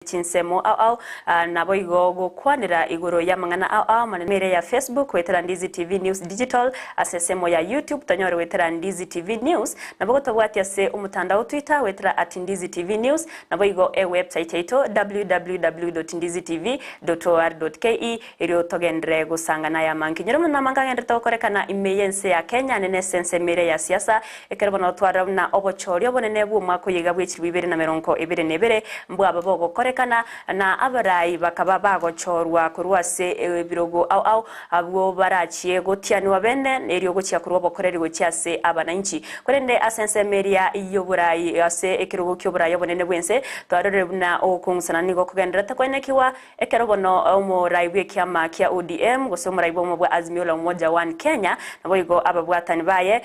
Chinsemo ao ao naboigo gokwanera igoro y'amang'ana ao ao amanene ere ya Facebook goetera Ndizi TV News Digital ase ensemo ya YouTube tonyore goetera Ndizi TV News nabo gotobwatia ase omotandao Twitter goetera at Ndizi TV News naboigo ewebsite yaito www.ndizitv.or.ke erio togenderere gosangana aya amange. Nyora buna amange agenderete gokorekana ime y'ense ya Kenya ane nese ensemo ere ya siasa Ekero bono twarora buna obochori obonene bw'omwaka oyo iga bwe chilifu ibere na merongo ebere na ebere mbwaba bogokorekana, na abarai bakaba bagochorwa korwa ase ebirogo ao ao, abwo barachie gotianigwa bene, erio gochia korwa obokoreri gochia ase abananchi. Korende ase ensemo eria y'oborai, ase ekerogo ki'oborai obonene bw'ense, twarorire buna ogokong'usana nigo kogendererete koenekigwa, Ekero bono omorai bw'ekiama kia ODM gose omorai bw'omo bwa Azimio la Umoja One Kenya naboigo ababwatani baye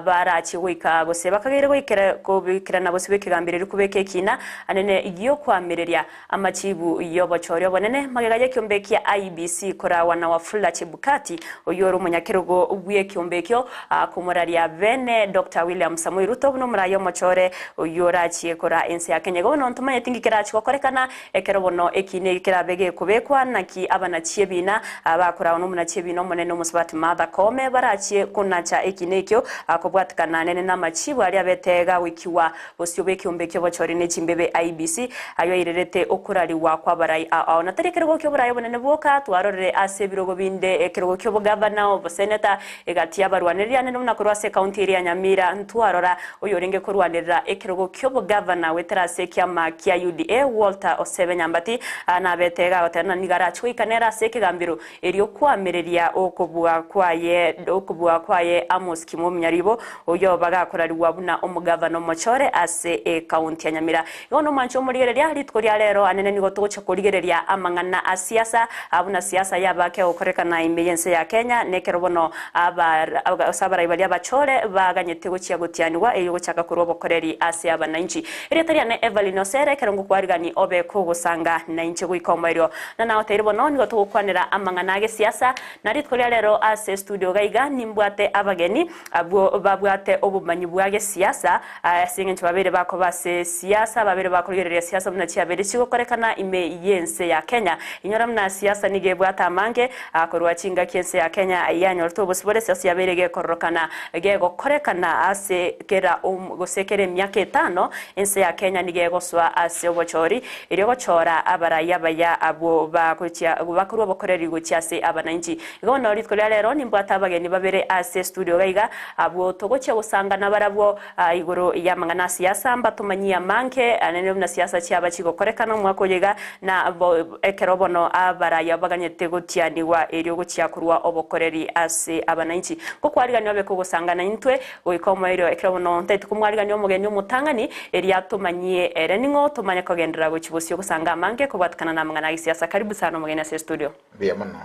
barachie goika gose bakageire goikera kobikerana bosio bw'ekegambero kubeka ekina anene gi'okoamereria amachibu y'obochori obonene magega y'ekiombe kia IEBC korawa na Wafula Chebukati oyio ore omonyakerogo bw'ekiombe ekio komoraria bene Doctor William Samoei Ruto buna omorai omochore oyio orachie koraa ense ya Kenya. Igo bono ntomanyeti nki kerachie gokorekana Ekero bono ekiina eke kerabe gekobekwa, naki abanachie ebiina bakoragwa nomonachie ebiina omonene omosubati Martha Koome barachie konacha ekiina ekio, kobwatekana nene namachibu aria abete gagoikigwa bosio bw'ekeombe ki'obochori ne chimbebe, IEBC, ayio airerete okorarigwa kw'abarai ao ao. Na tari ekerogo ki'oborai obonene bwoka twarorire ase ebirogo binde, ekerogo ki'obogavana, oboseneta, egati y'abarwanereri anene buna korwa ase ekaunti eria ya Nyamira ntwarora Oyorenge korwanerera ekerogo ki'obogavana goetera ase ekiama kia UDA, Walter Osebe Nyambati, nabete gagoteba ng'a nigo arache goika nere ase ekegambero erio koamereria okobua kwaye okobua kwaye Amos Kimwomi Nyaribo, oyio bagakorarigwa buna omogavana omochore ase ekaunti ya Nyamira. Igo nomwanche omorigereria, rituko ria rero anene nigo togochia korigereria amang'ana a siasa, buna siasa yaba kegokorekana ime y'ense ya Kenya, nekero bono ase abarai baria abachore baganyete gochia gotianigwa erio gochaka korwa obokoreri ase abananchi. Erieta riane Evelyn Osere, ekero ngokwarigani obe kogosanga nainche goika omoerio. Na nagoteire bono nigo togokwanera amang'ana a gesiasa, na rituko ria rero ase estudio iga iga nimbwate abageni Abwo babwate obomanyi bwa gesiasa, ase engencho babeire bakoba ase siasa, babeire bakorigereria siasa buna chiabeire chigokorekana ime y'ense ya Kenya. Inyora buna siasa nigo ebwate amange, korwa chingaki ense ya Kenya yanyorete obosibore, siasa yabeire gekororokana gegokorekana ase kera gose kera emiaka etano, ense ya Kenya nigo egosoa ase obochori erio gochora abarai abaya abwo bagochia bakorwa obokoreri gochia ase abananchi. Igo bono rituko ria rero nimbwate abageni babere ase estudio iga iga, abwo togochia gosanga nabarabwo igoro y'amang'ana a siasa, mbatomanyie amange anene buna siasa chiaba chigokorekana omwaka oyo iga, na ekero bono abarai abwo baganyete gotianigwa erio gochia korwa obokoreri ase abananchi. Ngokwarigania obe kogosanga naintwe goika omoerio ekero bono ntaete komwarigania omogeni omotang'ani, erio atomanyie ere ning'o tomanye kogenderera gochia bosio gosanga amange kobwatekana namang'ana a gesiasa. Karibu sana omogeni ase estudio. Mbuya mono.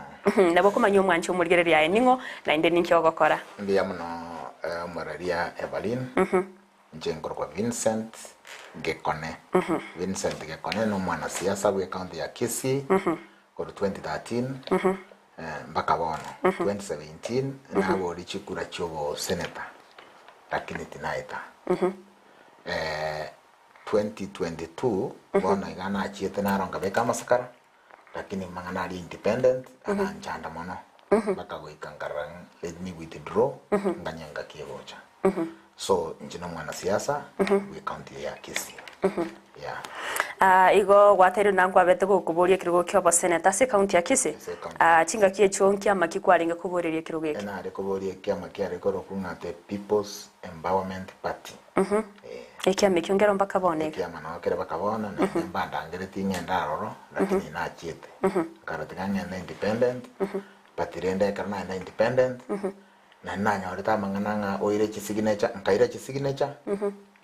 Nabo okomanya omwanchi omorigereria aye ning'o, naende ninki ogokora. Mbuya mono omoraria Evaline. Inche nkorokwa Vincent Gekone. Vincent Gekone na omwanasiasa bwe county ya Kisii korwa 2013 mpaka bono 2017 naboria chikura chia obosenator lakini tinaeta. 2022 bono iga nachiete naro nkabeka amasakara. Lakini amang'ana aria independent aganchanda mono mpaka goika nkarora ng'a let me withdraw nganye engaki egocha. So inche na omwanasiasa bwe county eye ya Kisii. Yeah. Ah, igo gwateirwe na nkwabete gokoboria ekerogo kia oboseneta ase ekaunti ya Kisii. Ase ekaunti ya Ah, chingaki echio nkiama ki kwarenge koboreria ekerogo eke? Nare koboria ekiama kiare korokwa ng'a the People's Empowerment Party. Eh. Ekiama ekio nkero mpaka bono iga. Ekiama nao kere mpaka bono, naende mbandangeretie ng'ende aroro, lakini nachiete. Nkarora tiga ng'ende independent, but rende ekero naenda independent, naende nanyorete amang'ana ng'a oire chisignature, nkaira chisignature,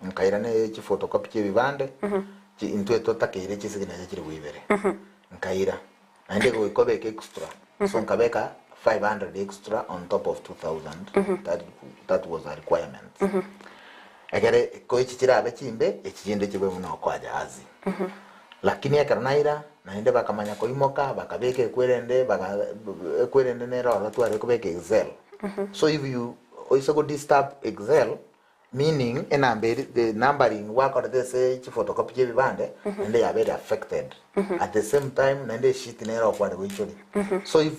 nkaira ne chiphotocopy chia ebibande, chi intwe totakeire chisignature chilifu ibere, nkaira. Naende goika obeke extra, so nkabeka 500 extra on top of 2000, that, that was a requirement. Ekere ko echi chirabe chimbe, echi chinde chibe buna okoa jahazi. Lakini ekero naira, naende bakamanya koimoka, bakabeka ekwerende, baka ekwerende nere oro tware kobeka excel. So if you oise go disturb excel, Meaning enamba eri the numbering gwakorete ase chiphotocopy chia ebibande naende yabeire affected. At the same time naende esheet nere okware goichoria. So if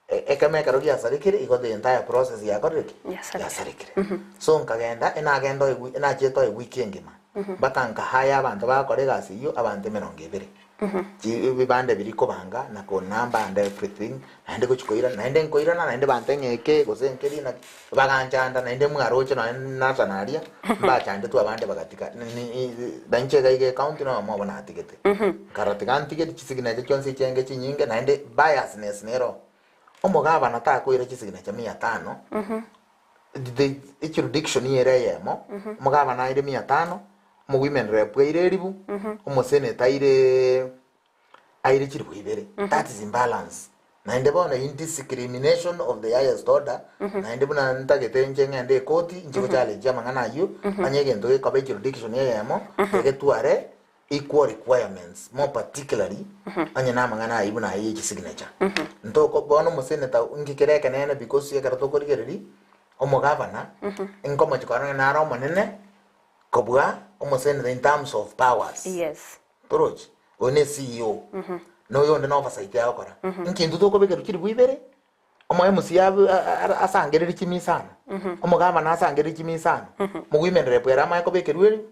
ekemo ekero giasarekire igo the entire process yakorire ki? Yasarekire. Yasarekire. So nkagenda enagenda oe nachiete oe wiki engima mpaka nkahaya abanto bagakora egasi eyio abanto emerongo ebere. Chi ebibande biria kobanga na ko number and everything naende gochi koirana naende nkoirana naende bante ng'a eke gose nkeri naki baganchanda naende mwaroche nonye nasana aria mbachandetwe abande bagatiga na inche iga iga ecounty noyomo obo natigete. Nkarora tiga ntige chisignature chionsi echenge chinyinge naende biasness nero omogabana takoira chisignature mia tano the ejurisdiction ere eyemo, omogabana aire mia tano, omowomen rep aire eribu, omosenator aire aire chiribu ibere. That is imbalance. Naende bono indiscrimination of the highest order, naende buna ntagete inche ng'ende ekoti, inche gochallenge amang'ana ayio, onye egento gekoba ejurisdiction eyemo, egetware equal requirements, more particularly onye na amang'ana ayio buna ayio ye chisignature. Ntoko bono omosenator nki kere ekenene because ekero tokorigereria, omogavana, nkomochia korora ng'a nare omonene kobua omosenator in terms of powers. Yes. Torochi? Oyo ne CEO, na oyonde na oversight agokora. Nki intwe tokobekerwa chilifu ibere, omo MC abe asangererie chimisano, omogavana asangererie chimisano, omowomen rep ere amanye kobekerwa erifu,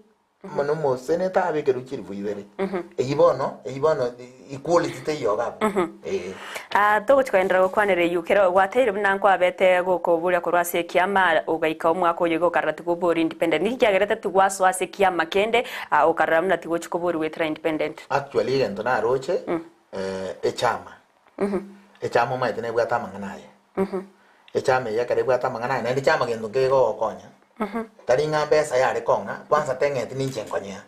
Mono omoseneta abekerwe chilifu ibere. Eyio bono, eyio bono equality teiyo iga abwo. Eeh. Ah, togochi koenderera gokwanera eyio kero gwateire buna nkwabete gokoboria korwa ase ekiama ogaika omwaka oyo iga okarora tigobori independent. Niki kiagerete tigwasoa ase ekiama kende ah, okarora buna tigochi kobori goetera independent? Actually egento naroche, echama. Echama omanyete nebwate amang'ana aye. Echama eye ekero ebwate amang'ana aye naende chama gento nkeigo ogokonya, tari ng'a mbesa yare kong'a, kwanza teng'eti ninche nkonyea.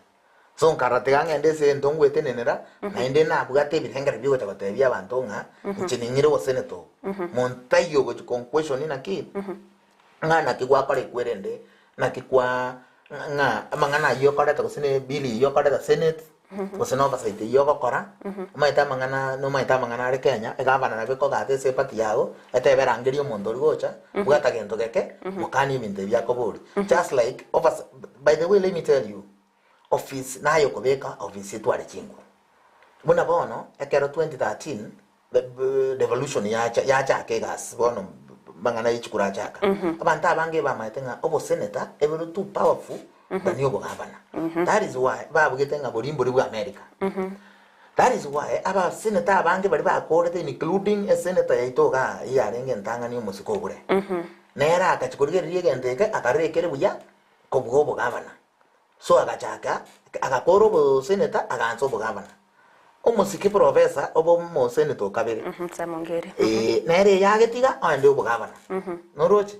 So nkarora tiga ng'ende ase egento ngwetenenera, naende nabwate ebirengero biogocha gotebia abanto ng'a inche ning'ire oboseneta obo. Monto taiyo ogochi konquestioni naki, ng'a naki gwakora ekwerende, naki kwa ng'a amang'ana ayio okoreta gose ne ebill eyio okoreta senate, gose na oversight eyio ogokora, omanyete amang'ana nomanyete amang'ana are Kenya, egavana nabo ekogata ase eparty yago, etebe rangeria omonto oria gocha, bwata gento geke, mokanie ebinto ebi akoboria. Just like overs by the way let me tell you, office naye okobeka office etware chinguru. Buna bono, ekero 2013 Devolution yacha yachaka egasi bono mang'ana ye chikura achaka. Abanto abange bamaete ng'a obosenator ebere too powerful than obogavana. That is why babugete ng'a boria mbori bwa America. That is why abasenator abange baria bakorete including esenator yaito igaa eyarenge entang'ani omosike obure. Nere agachia korigereria egento eke akarora ekere buya kobua obogavana. So agachaka agakora obosenator agansa obogavana. Omosike professor obe omosenator o kabere. Sam Ongeri. Eh, nere eye agetiga oende obogavana. Noroche?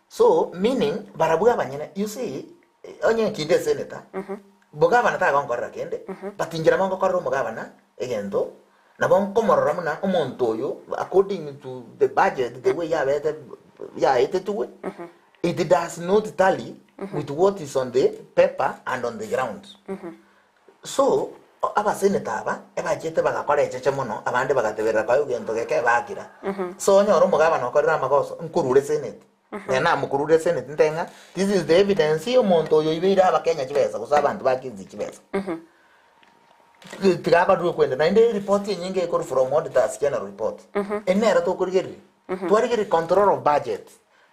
So meaning barabwo abanyene you see onye kinde esenator, bogavana tagonkorera kende, but inche nabo ngokorera omogavana egento, nabo nkomorora buna omonto oyo according to the budget the way yabete yaetetigwe, it does not tally with what is on the paper and on the ground. So, abaseneta aba ebachete bagakora echeche mono, abande bagateberera koegwa gento geke bakira. So onyore omogabana okorire amagoso, nkorure senate. Nere namokorure senate nte ng'a this is the evidence omonto oyo oibeire abakenya chibesa gose abanto ba Kisii chibesa. Tiga akorerwe kwende naende eripoti enyinge ekorwa from auditors general report. Eri nero tokorigereria. Twarigereria control of budget.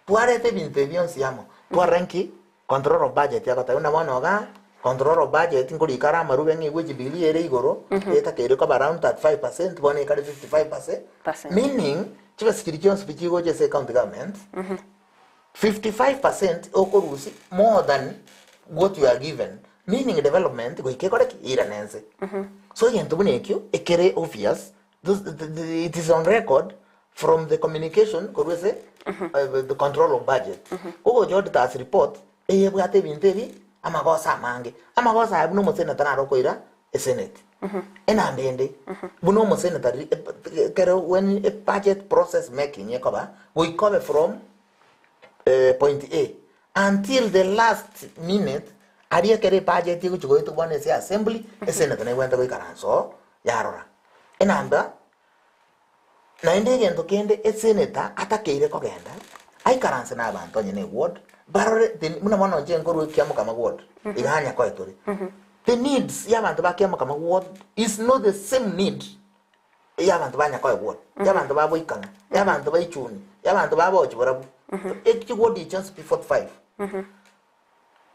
Twareta ebinto ebi bionsi amo, twarora nki Control of budget agoteba buna bono igaa, control of budget nkorika are amarube ng'a igwe echibilia ere igoro, etakeire koba around 35 percent bono ekare 55 percent, Percent. meaning chibesa chiria chionsi pi chigocha ase ecounty government, 55 percent okorusia more than what you are given, meaning development goika ekore ki? Eirane ense. So egento buna ekio, ekere obvious, those it is on record from the communication korwa ase the control of budget. Ogocha auditors report eye ebwate ebinto ebi amagoso amange. Amagoso aya buna omosenator naro okoira esenate. Enamba ende buna omosenator ri ekero when a budget process making ekoba goika obe from point A until the last minute aria ekero ebudget egochi goetwa bono ase assembly esenator nebwenerete goikaransa oo yarora. Enamba Naende egento kende eseneta atakeire kogenda, aikaranse nabanto onye ne ward, Barore the buna bono inche nkorwa Kiamokama ward, iga Nyakoe tore. The needs ya abanto ba Kiamokama ward is not the same need ya abanto ba Nyakoe ward, ya abanto ba Boikang'a, ya abanto ba Ichuni, ya abanto ba Bochi barabwo. Echiward echi chionsi pi 45.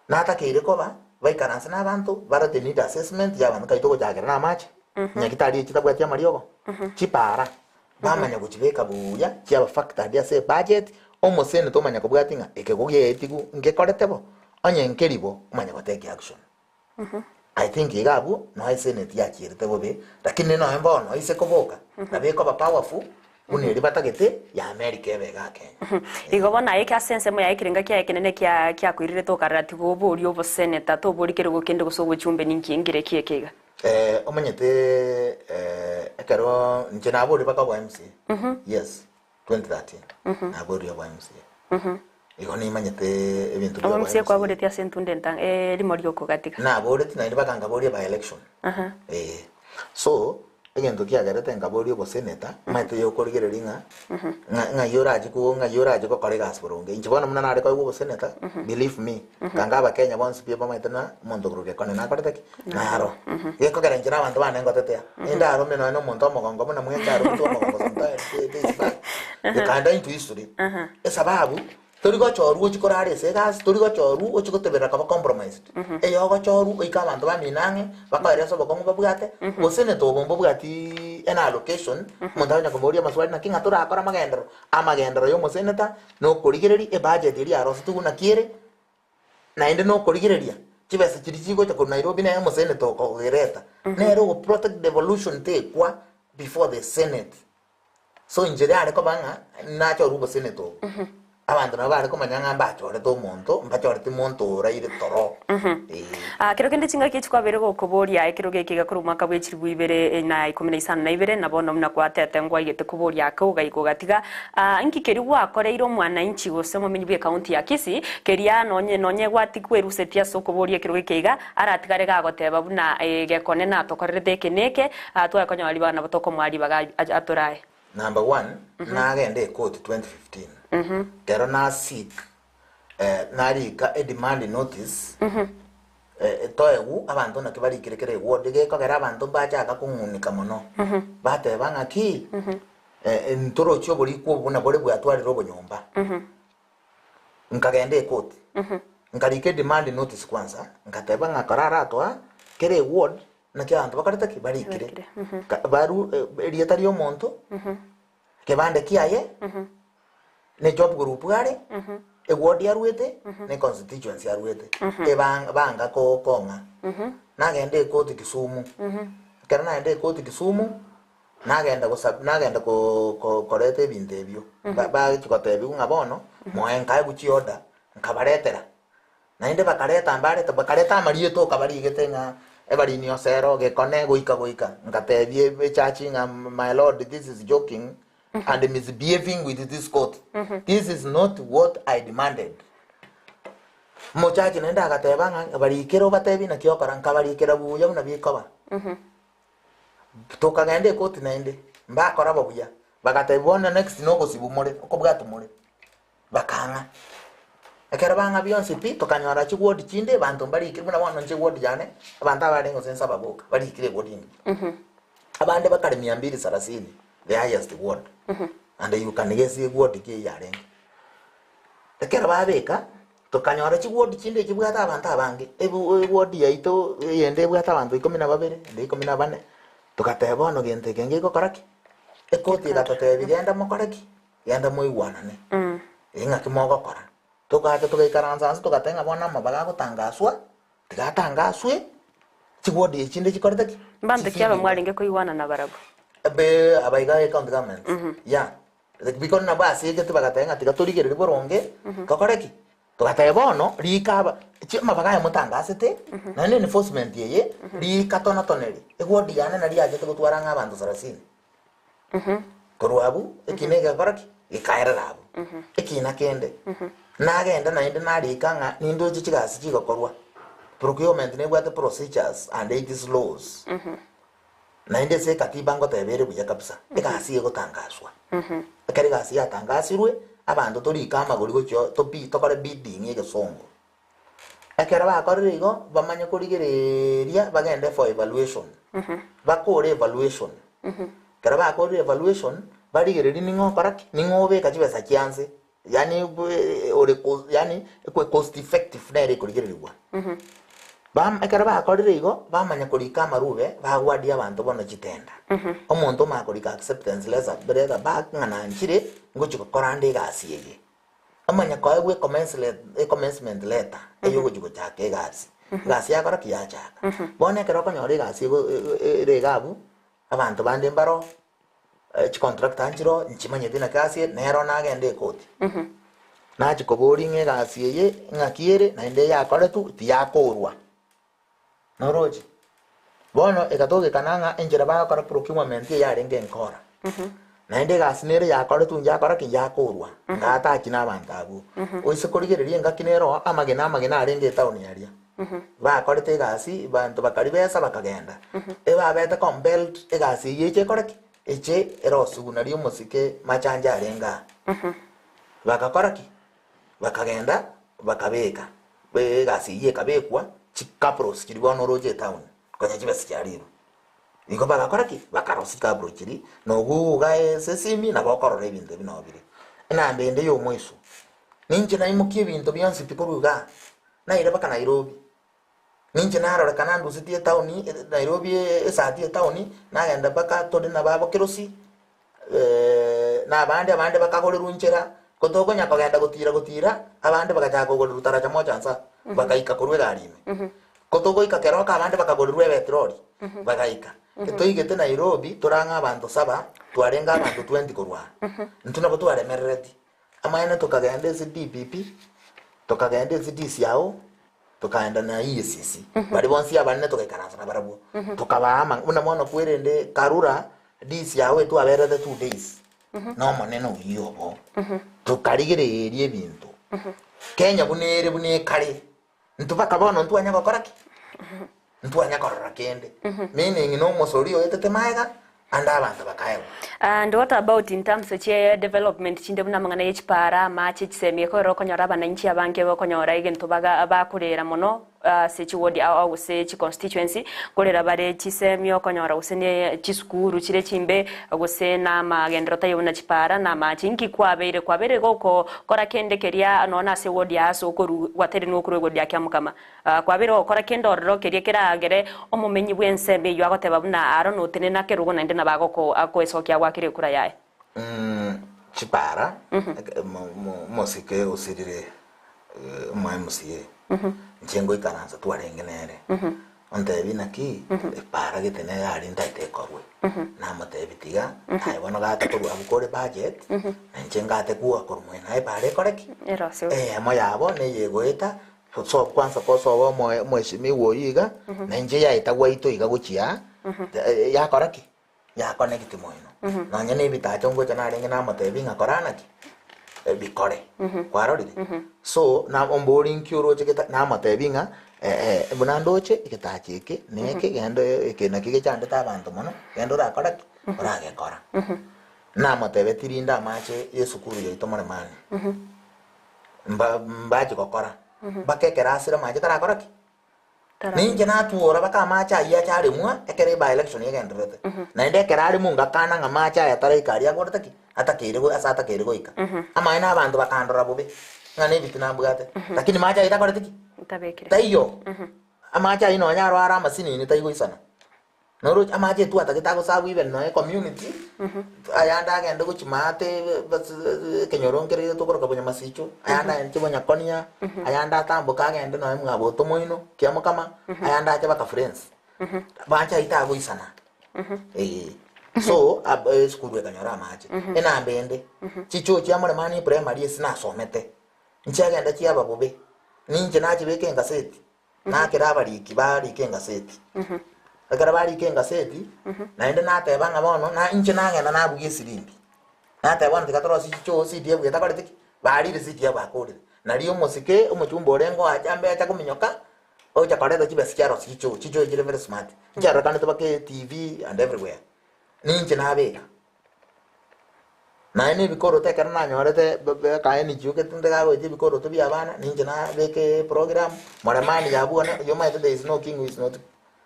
Natakeire koba baikaranse na abanto bare the need assessment ya abanto nkai togochakera na amache, nyagitari echi chitabwati amariogo, chipara, bamanya gochibeka buya chiaba factored ase ebudget, omoseneta omanya kobwati ng'a ekego giaetigu ngekorete bo, onye nkeri bo, omanya go take action. I think iga abwo noe eseneti yachierete bobe, lakini noe bono ase koboka, nabo ekoba powerful buna eria batagete ya America ebe igaa Kenya. Igo bono aye ase ensemo yaye ekerenga kiaye ekenene kia kiakoirerete okarora tiga oborie oboseneta, tobori kerogo kende gose obochumbe ninki nkere ki eke iga. Omanyete ekero inche naboria mpaka obo MCA, yes, 2013 naboria obo MCA. Igo nimanyete ebinto bia Obo obo MCA MCA. kwaboretie ase entunda entang erimo riokogatiga. Naboretie naende mpaka nkaboria by election. Eeh. So, egento kiagerete nkaboria oboseneta, omanyete yokorigereria ng'a, ng'a ng'ai orache ko ng'ai orache gokora egasi boronge. Inche bono buna nare koegwa oboseneta, believe me, kanga abakenya bonsi pi bamaete ng'a omonto okorwa Gekone nakorete ki? Naro. Gekogera inche na abanto bane ngotetea, nindarome nonye na omonto omogongo buna mwenche arometwe omogongo sometime days back, gekaenda into history, esababu Tori gochorwa ochie korara ase egasi, tori gochorwa ochie goteberera koba compromised. Eye ogochorwa oike abanto bamino ang'e, bakoere ase obokong'u babwate, gose nete obo mbobwati an allocation, omonto akonya komoboria amaswali naki ng'a torakore amagenderero. Amagenderero ya omoseneta, na okorigereria ebudget eria yarosetigwe naki ere, naende na okorigereria chibesa chiria chigocha korwa Nairobi nere omoseneta okogereta, nere ogo protect devolution tekwa before the senate. So inche yare koba ng'a nachorwe oboseneta obo, abanto nabo bare komanya ng'a mbachorete omonto, mbachoreti monto oraire toro, eh. Ah, kero kende chingaki echi kwabeire gokoboria ekerogo eke iga korwa omwaka bwe chilifu ibere na ikomi na isano na ibere, na bono buna gwatete ngwaigete koboria ake ogaika ogatiga. Ah, nki keria gwakoreire omwananchi gose omomenyi bw'ecounty ya Kisii, keria nonye nonye gwati kwerusetie ase okoboria ekerogo eke iga, aratigare gagoteba buna gekone natokorerete eke na eke, Aa tware konyora ribaga nabo tokomoa ribaga atorae. Number one, nagenda ekoti 2015, ekero na seek narika edemand notice, toegwa abanto naki barikire kera eward, gekogera abanto mbachaka kong'unika mono, bateba ng'aki ntorochi oborikwa obo buna bore bwatwarire obonyomba. Nkagenda ekoti, nkarika edemand notice kwanza, ngateba ng'a kora aratoa kera eward, Naki abanto bakorete ki? Barikire. Barikire, mhm. Ka- Baru eh, erieta ri'omonto, ekebande kiaye, ne job group are, eward arwete, ne constituency arwete. Ebang- banga ko- kong'a. Nagenda ekoti Kisumu. Ekero nagenda ekoti Kisumu, nagenda gosa nagenda ko- ko- koreta ebinto ebio. Ba- bachi gotebiwa ng'a bono, moe nkaegwa chiorder, nkabaretera. Naende bakareta mbarete, bakareta amarieta okabarigete ng'a Ebarini Osero, Gekone, goika goika. Ngatebia echachi ng'a my lord this is joking and misbehaving with this court. This is not what I demanded. Omochachi naende agateba ng'a barikere obatebie naki okora, nkabarikera buya buna bikoba. Tokagenda ekoti naende, mbakora bo buya, bagatebia bono next nogosibwa more, okobwatwa more. Bakang'a. Ekero bang'a bionsi pi, tokanyora chiward chinde, abanto mbarikire buna bono inche eward yane, abanto abarenge gose nsaba boka, barikire eward engima. Abande bakare mia mbili sarasini, the highest ward. And you can guess eward ki eyio yarenge. Ekero babeka, tokanyora chiward chinde chibwate abanto abange, ebu eward yaito eyende ebwate abanto ikomi na babere, ende ikomi na bane, togateba bono gento eke ngegokora ki? Ekoti egatotebia genda mokore ki? Genda moigwanane, ee ng'aki mogokora. Togacha togaikaransa inse togateba ng'a bono amabaga agotangaswa, tiga atangaswe, chiwodi echi chinde chikorete ki? Mbanto ki aba mwarenge koigwana nabarabwo? Ebe abaiga ecounty government, yeah. Because nabo asegete bagateba ng'a tiga torigererie boronge, tokore ki? Togateba bono rika aba chi amabaga aya motangasete, naende enforcement eye, rika tonatoneri, ewodi yane nari yachete gotwara ang'e abanto sarasini. Korwa abwo ekina egekora ki? Gekaerera abwo. Ekina kende, nagenda naende narika ng'a nindoche chigasi chigokorwa. Procurement nebwate procedures and its laws. Naende ase ekatiba ngoteba ere buya kabisa, egasi egotangaswa. Ekero egasi yatangasirwe, abanto torike amagori gochia oo tobi tokore bidding ya egesongo. Ekero bakorire igo, bamanye korigereria bagende for evaluation, bakore evaluation. Ekero bakorire evaluation, barigererie ning'o okora ki? Ning'o obeka chibesa chia nse, yaani ore ko yaani ekwe cost effective nere ekorigererigwa. Bam ekero bakorire igo, bamanya korika amarube, bagwadia abanto bono chitenda. Omonto omanye korika acceptance letter letter back ng'a nanchire, ngochi gokora ande egasi eye. Omanye koegwa ecommenslet ecommensement letter eyogochi gochaka egasi. Egasi yakora ki? Yachaka. Bono ekero okonyora egasi ego ere iga abwo, abanto bande mbaro, chicontractor nchiroo, nchimanyeti naki egasi ere, nero nagende ekoti. Nachia koboria ng'a egasi eye ng'aki ere, naende yakoretwe, tiyakorwa. Noroche? Bono egatogekana ng'a enchera bagokora procurement eye yarenge enkora. Naende egasi nere yakoretwe yakora ki? Yakorwa. Ngataki na abanto abwo. Oise korigereria engaki nere oo amagena amagena arenge etown aria. Bakorete egasi, banto bakaribesa bakagenda. Ebabete compelled egasi eyio eche ekore ki? Eche erosiwu nario omosike machanja arenge aa. Bagakora ki? Bakagenda bakabeka egasi eyio ekabekwa chikabros chiria bono oroche etown konya chibesa chiarirwe. Igo bagakora ki? Bakarosia chikabro chiria na obwo iga ase esimi nabo okorora ebinto ebi nabo bire. Enamba ende ya omoiso, ninche naimokia ebinto bionsi pi korwa igaa, naire mpaka Nairobi. Ninche narorekana ndusetie etown Nairobi esati etown, nagenda mpaka tore na babo Kerosi, na abande abande bakagorerwa nchera, ko tokonya kogenda gotira gotira, abande bagachaka kogorerwa taracha moja nsa, bagaika korwa egari ime. Ko togoika keroka abande bakagorerwa ebetroli, bagaika. Toigete Nairobi, torang'e abanto saba, twarenge abanto twenty korwa aa. Intwe nabo twaremerereti. Amaene tokagenda ase DPP, tokagenda ase DCIO, tokaenda na EACC. Baria bonsi abanene togaikaransa nabarabwo. Tokabaa amang'ana, buna bono kwerende Karura, DCIO etwaberete 2 days, na omonene oyio obo. Tokarigereria ebinto. Kenya buna ere buna ekare, intwe mpaka bono ntwanya gokora ki? Ntwanya korora kende. Meaning na omosori oetete magega, ande abanto bakaegwa. And what about in terms chie development chinde buna amang'ana ye chipara, amache, chisemi ekero okonyora abananchi abange bakonyora egento baga bakorera mono ase chiward ao ao gose chiconstituency, nkorera bare chisemi okonyora gose ne chisukuru chire chimbe gose na amagenderero taiyo buna chipara na amache. Inki kwabeire kwabeire gokokora kende keria nonya ase eward yaa ase okorwa gwateire nigo okorwa eward ya Kiamokama. Kwabeire gokora kende ororo keria keragere omomenyi bw'ensemo eyio agoteba buna aro notenene akerogo naende nabo agoko akoesokia agoakere ekura yaye. Chipara, omosike osirire omo MCA, inche ngoikaransa twarenge nere, ontebie naki epara gete nere aria ntaete ekorwe, namotebia tiga aye bono gata korwa abwo kore budget, na inche ngate kwoa korwa mwene aye epara ekore ki? Erosiwe. Eyemo yabo neye egoeta So kwanza kosoba omoe omweshimiwa oyio iga, na inche yaeta gwaito iga gochia aa, yakora ki? Yakonekti moino. Nonya na ebitacho ngocha narenge namotebia ng'a kora naki? Bikore. Kwarorire? So, na ombori nki oroche geta namotebia ng'a buna ndoche egetacho eke, na eke genda eke naki gechandete abanto mono, genda orakore ki? Oragekora. Namotebetie rinde amache ya esukuru yaito Mlimani. Mba mbache gokora, mpaka ekero asire amache tarakora ki? Ninche natwora mpaka amache ayio ache aremwa ekero eby election egendererete. Naende ekero aremwa ngakana ng'a amache aya taraika aria agorete ki? Atakeire go ase atakeire goika. Amaene abanto bakandora bobe, ng'a na ebitina mbwate, lakini mache ayio takoreti ki? Tabekire. Taiyo. Amache ayio nonya aro are amasinini taigoisana. Noroche amache etwatagete agosabwa even nonya ecommunity, ayande agende gochia maate ekenyoro nkere tokoroka bonyamasicho, ayande agende bonyakonia, ayande atamboke agende nonya mwaboto moino, kiamokama, ayande ache baka friends. Amache ayio tagoisana, eh. So ab esukuru ekanyora amache. Enamba ende, chichoo chia Mlimani primary ase nasomete, nchiagenda chiaba bobe, ninche nachibeka engaseti. Nakera abariki barike engaseti. Ekero barika engaseti, naende nateba ng'a bono na inche nagenda nabugia esirimbi. Nateba bono tiga torosie chichoo CDF getakoreti ki? Barire CDF bakorire. Nario omosike omochumba orenge oacha ambe acha kominyoka, ocha koreta chibesa chiarosia chichoo, chichoo chire very smart. Nchiarorekanete mpaka etv and everywhere. Ninche nabeka. Naye na ebikoroto ekero nanyorete ekaeni chiokete nde gagocha ebikoroto bia abana, ninche nabeka eprogram, moremani yabwo one, oyio omanyete there is no king who is not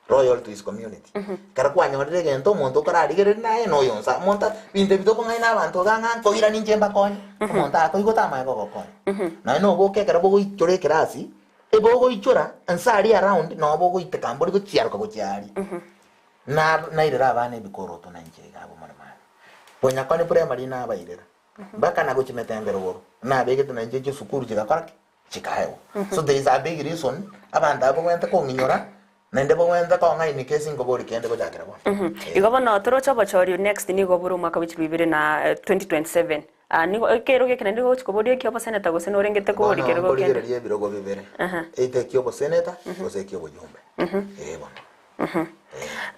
loyal to his community. Ekero kwanyorire egento omonto okorarigereria naye na oyo nsa, omonto binto ebi tokong'aina abanto iga ng'a nkoira ninche mbakonye, omonto akoigwa tamanye kogokonya. Nonya na oboke ekero bogoichora ekerasi, ebogoichora nsa aria around noo bogoiteka mbori gochiaroka gochia aria. Na nairera abana ebikoroto na inche iga abwo moremani. Bonyakoni primary nabairera, mpaka na gochia Metembe rogoro, nabegete na inche chisukuru chigakora ki? Chikaegwa. So there is a big reason abanto abwo bagwenerete kong'inyora, naende bagwenerete kong'ainika ase nkobori kende gochakera bono. Eh. Igo bono toroche obochori next nigo bore omwaka bwe chilifu ibere na 2027. Ah, nigo ekero geke naende gochi koboria ekia oboseneta gose norengete Bono koboria kerogo kende. nkorigereria ebirogo bibere, Aha. either ekia oboseneta gose ekia obojumbe. Eh bono.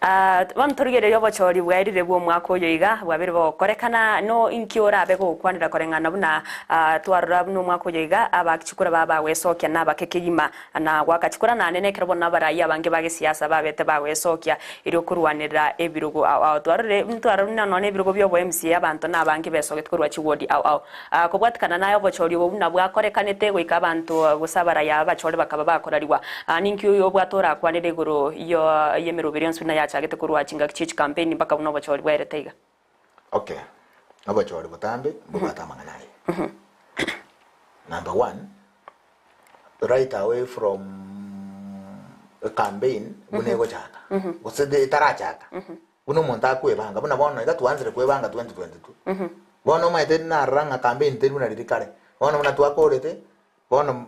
Ah, bono torigererie obochori bwaerire bw'omwaka oyo iga, bwabeire bogokorekana, no inki orabe gokwanera koreng'ana buna ah, twarora buna omwaka oyo iga abaachikura baba bagwesokia nabake kegima na goaka chikura naende nekero bono abarai abange ba gesiasa babete bagwesokia erio korwanerera ebirogo ao ao. Twarorire ntwarora buna nonya ebirogo bia obo MCA abanto nabange besogete korwa chiwodi ao ao. Ah, kobwatikana naye obochori obo buna bwakorekanete goika abanto gose abarai aba bachore bakaba bakorarigwa. Ah, ninki oyo obwate orakwanere igoro yo y'emeroberi yonsi buna yachagete korwa chingaki chie chikampeni mpaka buna obochori bwaerete iga? Okay, obochori botambe mbobwate amang'ana aye. Number one, right away from ecampaign buna egochaka, gose etarachaka, Buna omonto akwebanga, buna bono iga twanzire kwebanga 2022. Bono omanyete narora ng'a campaign teri buna riria kare. Bono buna twakorete, bono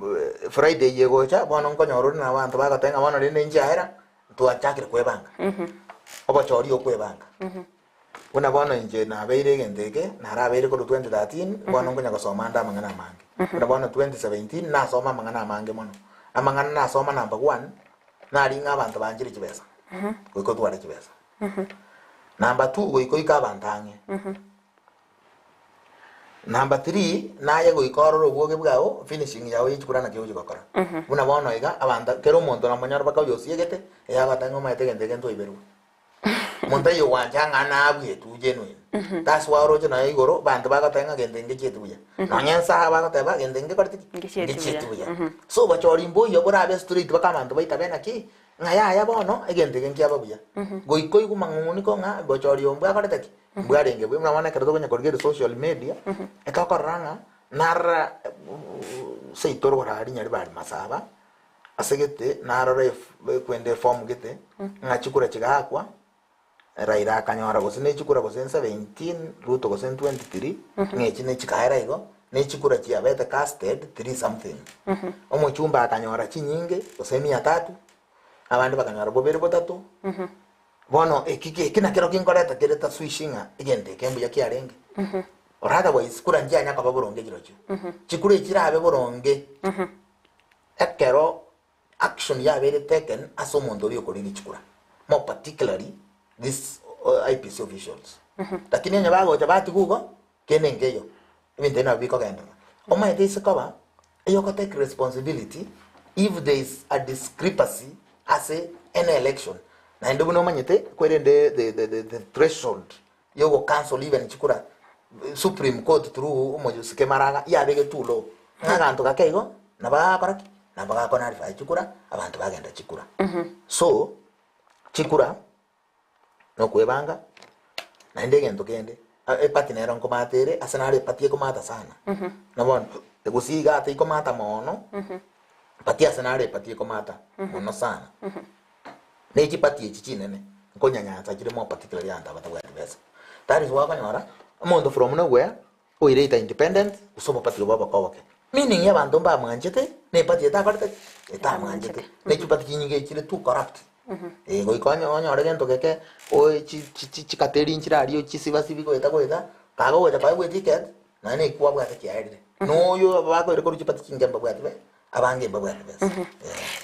Friday eye egocha, bono nkonyora ore na abanto bagoteba ng'a bono rende nchiaera, twachakire kwebanga. Obochori okwebanga. Buna bono inche nabeire egento eke, narabeire korwa 2013, bono nkonya gosoma ande amang'ana amange. Buna bono 2017, nasoma amang'ana amange mono. Amang'ana nasoma number one, naring'a abanto banchire chibesa. Goika otware chibesa. Number two, goika oike abanto ang'e. Number three, naye goika orore obwoge bwao, finishing yao ye chikura naki ogochi gokora. Buna bono iga, abanto kera omonto namonyore mpaka oyo osiegete, eh agoteba ng'a omanyete egento eke ntwaiberwe. Monto aye ogwancha ng'a nabwetwe genuine. That's why oroche nonya igoro, abanto bagoteba ng'a gento ngechieti buya. Nonya ensaha bagoteba gento ngekoreti ki? Ngechieti buya. Ngechieti buya. So obochori mboiyo borabe straight mpaka abanto baitabe naki, Ng'a yaya bono, egento eke nkiaba buya. Goika oigwe mang'ung'uniko ng'a bochori obo mbwakorete ki? Mbwarenge buya. Buna bono ekero tokonya korigereria social media, etokorora ng'a narora seito orogoro aria Nyaribari Masaba, ase gete narora ekwende eform gete, ng'a chikura chigaakwa, Raila akanyora gose ne chikura gose 17, Ruto gose 23, ng'a echi ne chikaera igo, ne chikura chiabete casted 3 something. Omochumba akanyora chinyinge gose mia tatu, abande bakanyora bobere botato. Bono eki eki nakero kinkoreta kere taswishi ng'a egento eke mbuya kiarenge. Or otherwise kura nchianya koba boronge chirochio. Chikura echi chirabe boronge ekero Action yabeire taken ase omonto oria okorire chikura more particularly this IEBC officials. Lakini onye bagocha batigwa igo kende nkeiyo ebinto ebio nabo bikogenderera. Omanyete ase koba eyoko take responsibility if there is a discrepancy ase any election naende buna omanyete kwerende the the the threshold yogo cancel even chikura supreme court through omosike maraga yabegete too low ng'a aganto gake igo nabo agakora ki nabo gako nullify chikura abanto bagenda chikura so chikura nokwebanga naende egento kende eparty nero nkomata ere ase naro eparty ekomata sana na bono gose iga teikomata mono but ase naro eparty ekomata mono sana. Ne chipati echi chinene nkonyanyasa chire more particularly abanto abatabwati besa. That is why okonyora omonto from nowhere oirete independent gose obopati obo oboke oboke. Meaning abanto mbamwanchete na epati etakorete ki? Etamwanchete. Ne chipati chinyinge chire too corrupt. Eh goika onye onyore gento geke oe chi chi chikateri nchire aria ochisibasibi goeta goeta, kaga ogocha koegwa eticket, nonya na ekio kwabwate kiaerire. Noyo bakoire korwa chipati chinke mbabwati be. Abange mbabwate besa.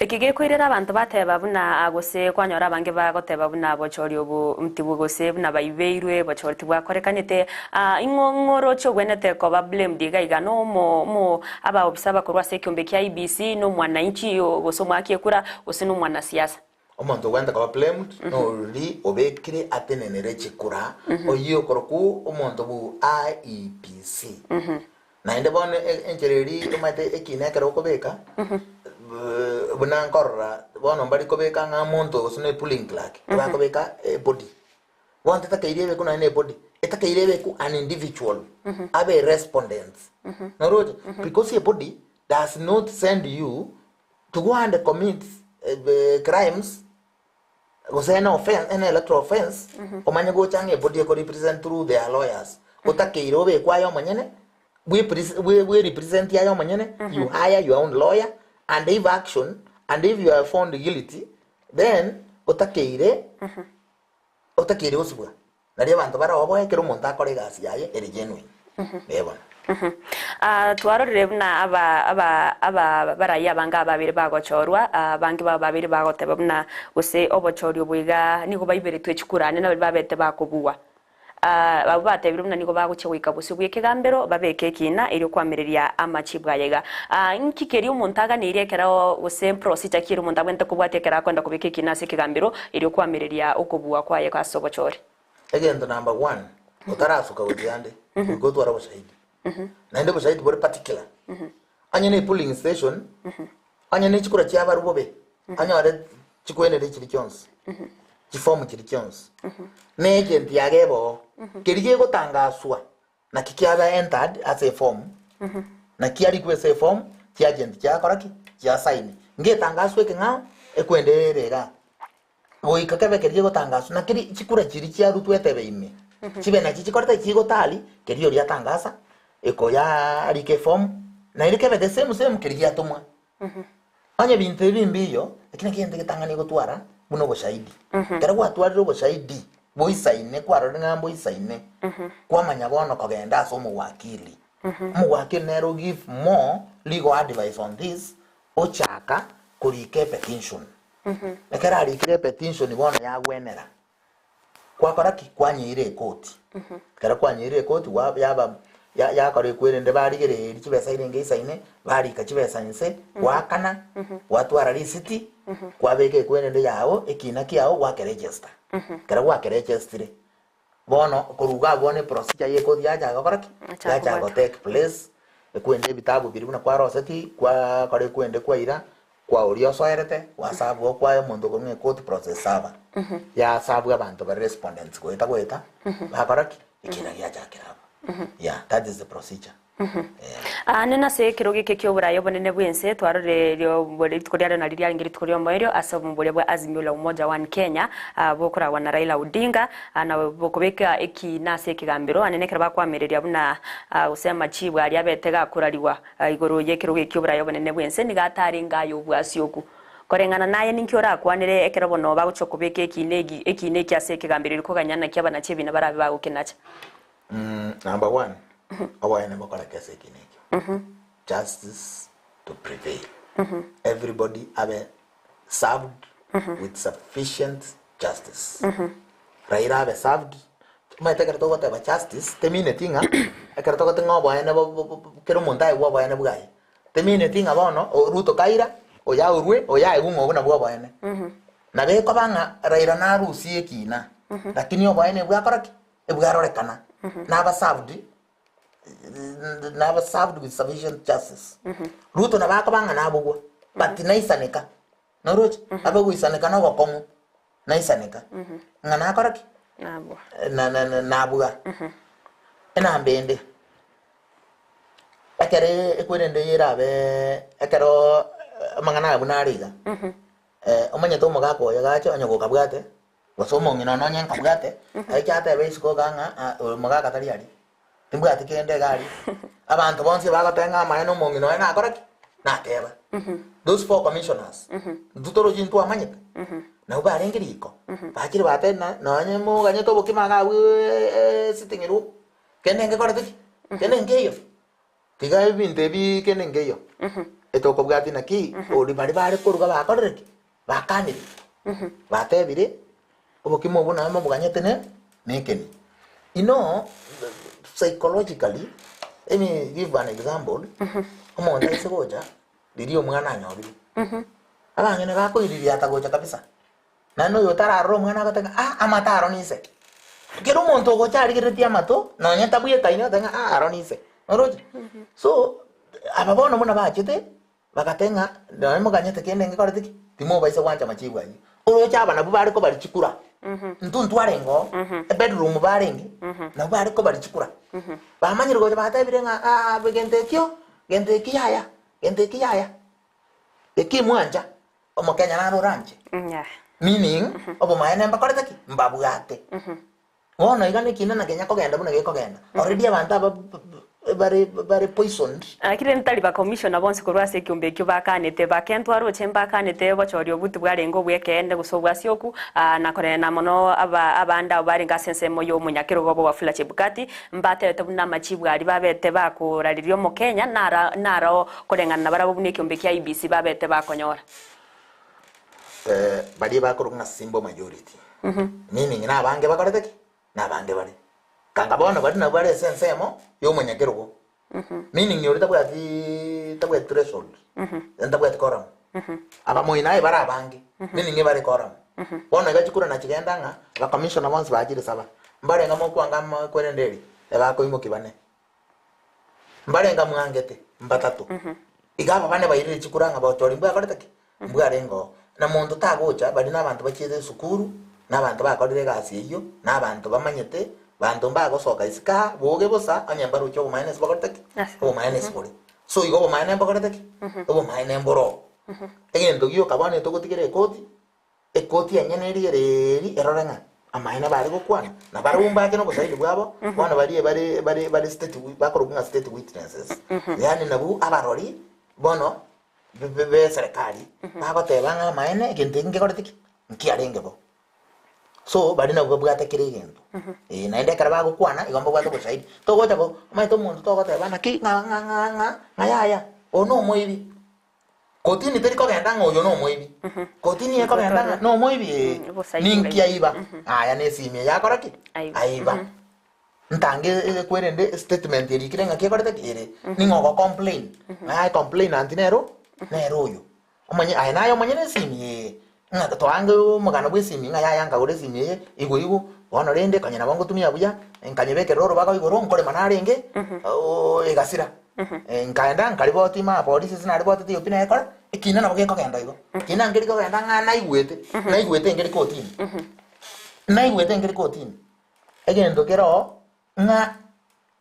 Eki gekoirera abanto bateba buna gose kwanyora abange bagoteba buna bochori obo ntibwo gose buna baibeirwe bochori tibwakorekanete. Ah, ing'o ng'o oroche ogwenerete koba blamed iga iga no omo omo abaofisa abakorwa ase ekiombe kia IEBC, no omwananchi gose omoaki ekura gose no omwanasiasa. Omonto ogwente koba blamed nori obekire atenenere chikura oyio okorokwa omonto bu IEBC. Naende bono enchera eria omanyete ekina ekero okobeka buna nkorora bono mbari kobeka ng'a omonto gose ne polling clerk ebakobeka ebody. Bono tetakeiri ebekwe nonya na ebody, etakeire ebekwe an individual abe respondents. Noroche? Because ebody does not send you to go and commit crimes gose any offense, any electoral offense, omanye gocha ng'a ebody eko represent through their lawyers. Otakeire obekwe aye omonyene, bwe represent aye omonyene, you hire your own lawyer, and if action, and if you are found guilty, then otakeire, otakeire gosibwa. Nario abanto bare oboe ekero omonto akora egasi yaye ere genuine. Ee bono. Ah, twarorire buna aba aba aba baraia abange ababeire bagochorwa, ah, abange babo babeire bagoteba buna gose obochori obo iga nigo baiberetwe chikura ane nabari babete bakobugwa. Ah, abwo batebire buna nigo bagochia goika bosio bw'ekegambero babeke ekina erio koamereria amachibu aya iga. Ah, nki keria omonto aganeirie ekero gose procedure ki ere omonto abwenerete kobwatia ekero akoenda kobeka ekina ase ekegambero erio koamereria okobua kwaye ase obochori? Egento number one, otarasuka gochia ande, goika otware oboshahidi. Naende oboshahidi bore particular. Onye ne polling station, onye ne chikura chiabarwa bobe, onyore chikwenere chiri chionsi, chifomu chiri chionsi, na agent yaye ebe oo, keria gegotangaswa naki kiaba entered ase efomu, naki arikwe ase efomu, chiagent chiakora ki? Chiasaini. Ngetangaswa ekeng'ao, ekwende ere igaa. Goika kebe keria gegotangaswa, na keria chikura chiria chiarutwe etebe ime, chibe nachi chikorete chigotari, keria oria atangasa, ekoya arike efomu, naende kebe the same same keria giatomwa. Onye ebinto ebi mbiyo, eki nakio egento egetang'ani gotwara buna oboshahidi. Ekero gwatwarire oboshahidi boisaine, kwarorire ng'a mboisaine, kwamanya bono kogenda ase omowakili. Omowakili nere o give more legal advice on this, ochaka korika epetition. Ekero arikire epetition bono yagwenera, kwakora ki? Kwanyeira ekoti. Ekero kwanyeire ekoti gwa yaba ya yakora ekwerende barigereria chibesa irenge isaine, barika chibesa inse, gwakana, gwatwara risiti, kwabeka ekwerende yago, ekina kiago gwakeregister. Ekero gwakeregistire, Bono korwa iga abwo bono eprocedure ya ekoti yachaka gokora ki? Yachaka Yachaka kobwata. go take place, ekwende ebitabu biria buna kwaroseti, kwakora ekwende kwaira, kwa oria osoerete, gwasabwa okwaye omonto okorwa ng'a ecourt process server. Yasabwa abanto bare respondents goeta goeta, bakora ki? Ekina giachakera abwo. Yeah, that is the procedure. Aane nase ekerogo eke ki'oboraai obonene bw'ense twarorire rituko riarero nario riarenge rituko ri'omoerio ase obomoboria bwa Azimio la Umoja One Kenya bokoragwa na Raila Odinga na bokobeka ekiina ase ekegambero aane nekero bakoamereria buna gose amachibu aria abete gakorariwa igoro y'ekerogo eke ki'oboraai obonene bw'ense nigo atarenge aye obwasioku. Koreng'ana naye ninki orakwanere ekero bono bagochia kobeka ekiina ekiina eke ase ekegambero erio koganya naki abanachi ebina barabe bagokenacha. Number one, oboene bokoreke ase ekina ekio. Justice to prevail. Everybody abe served with sufficient justice. Raila abe served. Omanyete ekero togoteba justice, temineti ng'a ekero togoteba ng'a oboene bo- bo- bo- kera omonto aegwe oboene bwaye, temineti ng'a bono o- Ruto kaira, oyo aurwe, oyo aegwe ng'a obwo nabwo oboene. Nabo ekoba ng'a Raila narusie ekina, lakini oboene bwakora ki? Ebwarorekana naba served naba served with sufficient justice. Ruto nabo akoba ng'a nabogwa but naisaneka noroche abe goisaneka na obokong'u naisaneka ng'a nakora ki? Nabua. Na- na- na- nabua. Enamba ende ekere ekwerende erabe ekero amang'ana aya buna are iga omanyete omogaka oyo gacha onye gokabwate Gose omong'ina one onye nkabwate, aiche atebe isiko iga ng'a ah, oyo mogaka tari aria, timbwati kende iga aria. Abanto bonsi bagoteba ng'a amaene omong'ina oye nakora ki? Nateba. Those four commissioners, intwe torochi ntwamanyete, nabwo barenge riko, bachire batebire na nonye moganyete obokima iga abwo sitting room, kende ngekorete ki? Kende nkeiyo. Tiga ebinto ebi kende nkeiyo, etokobwati naki, ori baria bare koruga bakorire ki? Bakanire, batebire, Obokima obwo naye moboganyete ne nekeni. You know, psychologically, let me give an example, omonto aise gocha, riria omwana anyorire, abang'ina bakoiririata gocha kabisa. Naende oyo otararora omwana agoteba ng'a ah amato aro ninse. Kera omonto ogocha arigereretie amato, nonye tabwekaini agoteba ng'a ah aro ninse. Oroche? So, aba bono buna bachete, bagateba ng'a nonye moganyete kende ngekorete ki? Timobaisa gwancha amachibu ayio. Oroche aba nabwo bare kobari chikura, intwe ntwarenge oo, ebedroom barenge, nabwo bare kobari chikura. Bamanyire gocha batebire ng'a ah gento ekio, gento eki yaya, gento eki yaya, eki mwancha. Omokenya naro oranche. Meaning, obomaene mbakorete ki? Mbabwate. Bono iga nekina na kenya kogenda buna gekogenda. Already abanto aba bare bare poisoned. Lakini ntari ba commissioner bonsi korwa ase ekiombe ekio bakanete, bakentwa roche mbakanete obochori obwo tibwarenge obw'ekeene gose obwasioku, na korena mono aba abande abwo barenge ase ensemo y'omonyakerogo obo Wafula Chebukati, mbatebete buna amachibu aria babete bakorareria omokenya nara naro Koreng'ana nabarabwo buna ekiombe kia IEBC babete bakonyora. Baria bakorokwa ng'a simple majority, meaning nabange bakorete ki? Nabange bare. Kanga bono baria nabwo bare ase ensemo ya omonyakerogo, meaning oria tabwati tabwati threshold, yaani tabwati quorum. Abamoino aye bare abange, meaning ebare quorum. Bono iga chikura nachigenda ng'a abacommissioner bonsi bachire saba, mbarenge mokwanga amo kwerende eria, ebakoimokia bane. Mbarenga mwangete? Mbatato. Iga aba bane bairire chikura ng'a bochori mbwakorete ki? Mbwarenge oo. Na monto tagocha, baria nabanto bachiete esukuru, na abanto bakorire egasi eyio, na abanto bamanyete, banto mbagosoka isiko aa, boge bosa, onye mbaroche obomaene ase bakorete ki? Obomaene ase bore. So igo obomaene mbokorete ki? Obomaene mboro oo. Egento gioka bono etogotigera ekoti, Ekoti enyene eria ere eeri erore ng'a amaene bare gokwana, na barabwo mbache nobosaidi bwabo, bono baria bare bare bare state bakorokwa ng'a state witnesses, yaani nabwo abarori bono be be be eserekari bagoteba ng'a amaene egento eke nkekorete ki? Nkiarenge bo. So baria nabwo babwate kera egento, eh, naende ekero bagokwana igo mbabwate obosaidi. Togocha ko omanyete omonto togoteba naki ng'a ng'a ng'a ng'a ng'a yaya, oyo na omoibi. Kotini teri kogenda ng'a oyo nomoibi. Kotini ekogenda ng'a nomoibi ee. Mm, obosaidi Ninki bwaino. aiba? Aya nesimi eye akora ki? Aiba. Aiba. Ntange ekwerende statement erikire ng'aki ekorete ki? Ere. Ning'o ogo complain? Ng'a aye complainant nero nere oyo. Omanye aye naye omonyene esimi ee. Ng'a toange omogano bwa esimi ng'a yaya nkagora esimi eye igo igo, bono rende konya nabo ngotumia buya, nkanyebekerera orobago igoro nkorema narenge, oo egasira. Nkaenda nkariboti ime polisi ase naribotete eyio pi nekora, ekina nabo gekogenda igo. Ekina nkeri kogenda ng'a naigwete, naigwete nkeri kotini, naigwete nkeri kotini. Egento kere oo, ng'a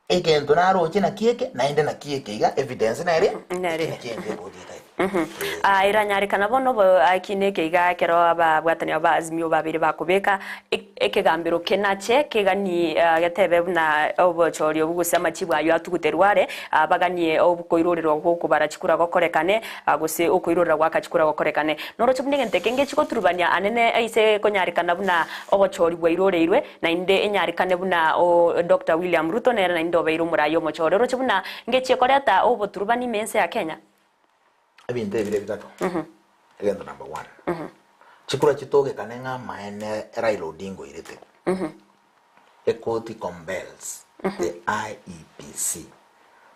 egento naroche naki eke, naende naki eke iga, evidence nere, Nere. eki nakio egento ekoti etaete. Ah, eranyarekana bono obo ekina eke iga ekero ababwatani aba ba Azimio babeire bakobeka e- ekegambero kenache keganie ah, getebe buna obochori obwo gose amachibu ayio atuguterwe are, ah, baganie okoirorerwa gokobara chikura gokorekane ah, gose okoirorera goaka chikura gokorekane. Noroche buna egento eke ngechi goturubania anene aise konyarekana buna obochori bwairoreirwe, Naende enyarekane buna o Doctor William Ruto nere naende obeire omoraia omochore oroche buna ngechie koreta oboturubani ime ense ya Kenya. Ebinto ebire bitato. Egento number one, chikura chitogekane ng'a amaene Raila Odinga oirete. Ekoti compels the IEBC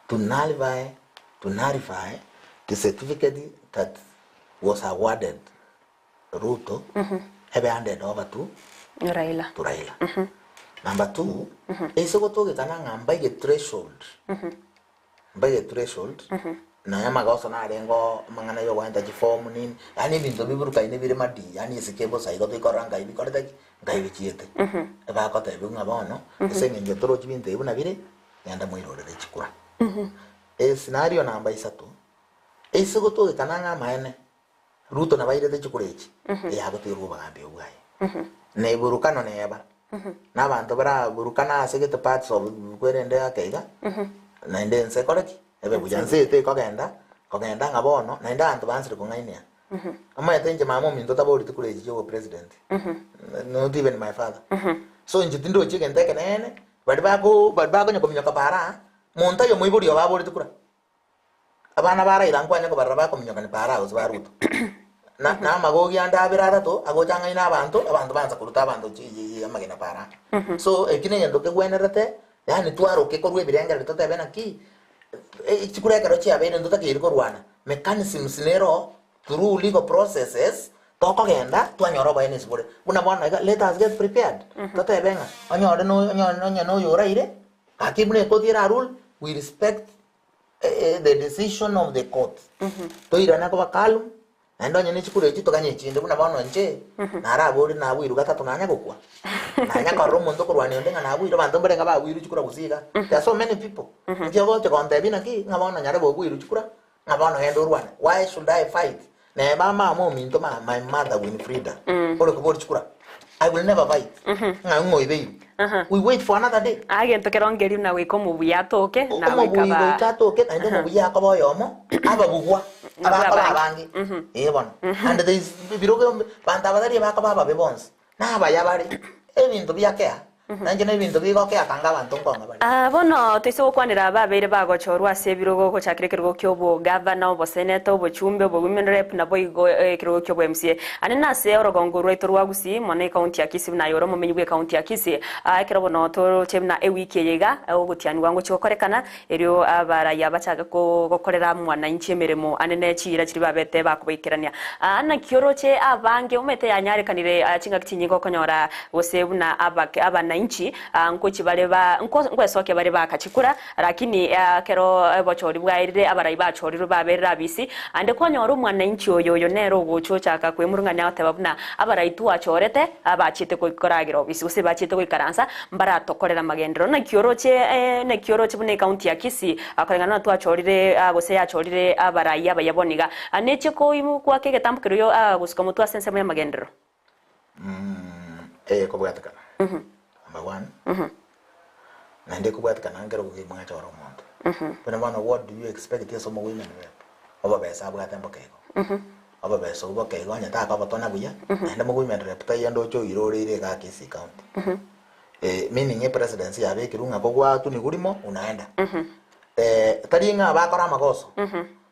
to nullify to nullify the certificate that was awarded Ruto ebe handed over to Raila. to Raila. Number two, ase gotogekana ng'a mbaige threshold, mbaige threshold, nonya amagoso narenge oo amang'ana ya ogoenta chiform nini, yaani ebinto biburukaine bire madi, yaani esike bosa igo toikorora nkai bikorete ki, nkai bichiete. Ebagotebiwa ng'a bono, ase eng'encho torochi binto ebi buna bire, genda moirorere chikura. Escenario namba isato, ase gotogekana ng'a amaene, Ruto nabairete chikura echi, eyagotigerwa obogambi obwo bwaye. Na eburukano neba, na abanto baraburukana ase gete parts of kwerende ake iga, naende ense ekore ki? Ebe buya. Ense eye tekogenda, kogenda ng'a bono, naende abanto baansire kong'ainia. Omanyete inche mama ominto taboreti kura echi chia obopresident, not even my father. So inche tindochi egento ekeneene, baria bako baria bakonya kominyoka para aa, monto aye omoibori obo aboreti kura. Abana ba Raila nkwanye kobarora bakominyokania Farao gose ba Ruto. Na na amagogi ande abere atato agocha ang'aine abanto, abanto baansa koruta abanto chi amagena Farao. So eki negento kegwenerete, yaani twaroke korwa ebirengererio totebe naki, chikura ekero chiabeire ntotakeiri korwana, mechanisms nero through legal processes. Tokogenda twanyora oboenesi bore buna bono iga, let us get prepared, totebe ng'a onyore no onyore onye na oyo oraire, gaki buna ekoti era rule, we respect the decision of the court. Toirane koba calm, naende onye ne chikura echio toganye echinde buna bono inche, naraborie nabuirwe gatato nanya gokwa, nanya korora omonto okorwania onde ng'a nabuirwe, abanto mbare ng'a babuirwe chikura gose iga, there are so many people. Nki ogocha gontebia naki, ng'a bono nyarebe obuirwe chikura, Ng'a bono genda orwane, why should I fight? Neba mama ominto ma my mother Winfrida ore kobori chikura, I will never fight. Ng'a ng'o oibeirwe. We wait for another day. Agento kerongerio na goika omobuya atoke na goika Omobuyi ba goika atoke naende omobuya akoba oyomo, ababugwa Nabwo abakoba abange. abange. Ee bono. And there is birogo banto aba tari bakoba ababe bonsi, nabaya bare, ebinto biakea. Nainche nebinto bigokea kanga abanto nkong'a bare. Aa bono toise gokwanera ababeire bagochorwa ase ebirogo gochakera ekerogo ki'obogavana, oboseneta, obochumbe, obowomen rep, naboigo ekerogo ki'obo-MCA. Ane nase orogongo rwaito rwa Gusii, mono ekaunti ya Kisii buna aye ore omomenyi bw'ekaunti ya Kisii. Aa ekero bono toroche buna ewiki eye iga ogotianigwa ngochia gokorekana, erio abarayia bachake gokorera mwananchi emeremo ane ne chiira chiria babete bakobaikerania. Aa naki oroche abange omanyete yanyarekanire chingaki chinyinge okonyora gose buna abanainchi nkochi bare ba nkwesokia bare bakachikura, lakini ekero obochori bwaerire abarai bachorirwe baberire abisi, ande kwanyora omwanainchi oyo oyo nere ogocha ochaka kwemurung'ania agoteba buna abarai twachorete abachiete koragera obisi gose bachiete goikaransa mbaratokorera amagenderero. Naki oroche naki oroche buna ecounty ya Kisii koreng'ana buna twachorire gose yachorire abarai abaya bono iga, neche koimokwaka egetambo keria oyo gosuka motwe ase ensemo y'amagenderero? Eye ekobwatekana number one, naende ekobwatekana nkere ogokia mwachora omonto. Buna bono what do you expect ase omowomen rep? Obobesa abwate mboka igo. Obobesa obwo boka igo onye takobotona buya, naende mowomen rep taiyo ndoche oire oreire igaa Kisii county. Meaning epresidency yabekirwe ng'a kogwatunigwa rimo unaenda. Tari ng'a bakore amagoso.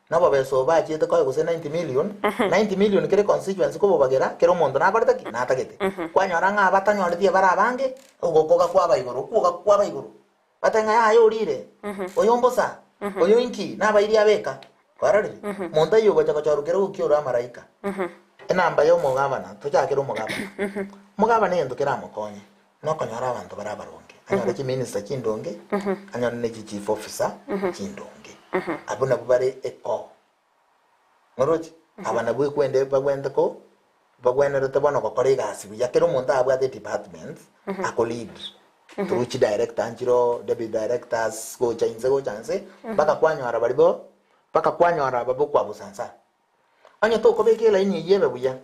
Nobobesa obo bachiete koe gose 90 million, 90 million kere constituency kobobagera kera omonto nakorete ki? Natagete. Kwanyora ng'a abatanyoreti ebare abange, ogokoga kwaba igoro, okwoga kwaba igoro. Bateba ng'a yaya orire, oyo mbosa, oyo inki, nabairi abeka. Kwarorire? Monto ayio ogocha gochorwa kera ogokia ore amaraika. Enamba ya omogabana, tochakere omogabana. Omogabana egento keramokonye, Nokonyora abanto bare abaronge, anyore chiminister chindonge, anyore ne chichief officer chindonge. Abwo nabwo bare ekoo. Moroche? Aba nabwo ekwende bagwente ko bagwenerete bono gokora egasi buya. Kera omonto abwate edepartment ako lead through chidirector nchiroo, deputy directors, gocha inse gocha inse, mpaka kwanyora baria bo mpaka kwanyora aba bokwabusa nsa. Onye tokobeka elaini eywo ebe buya,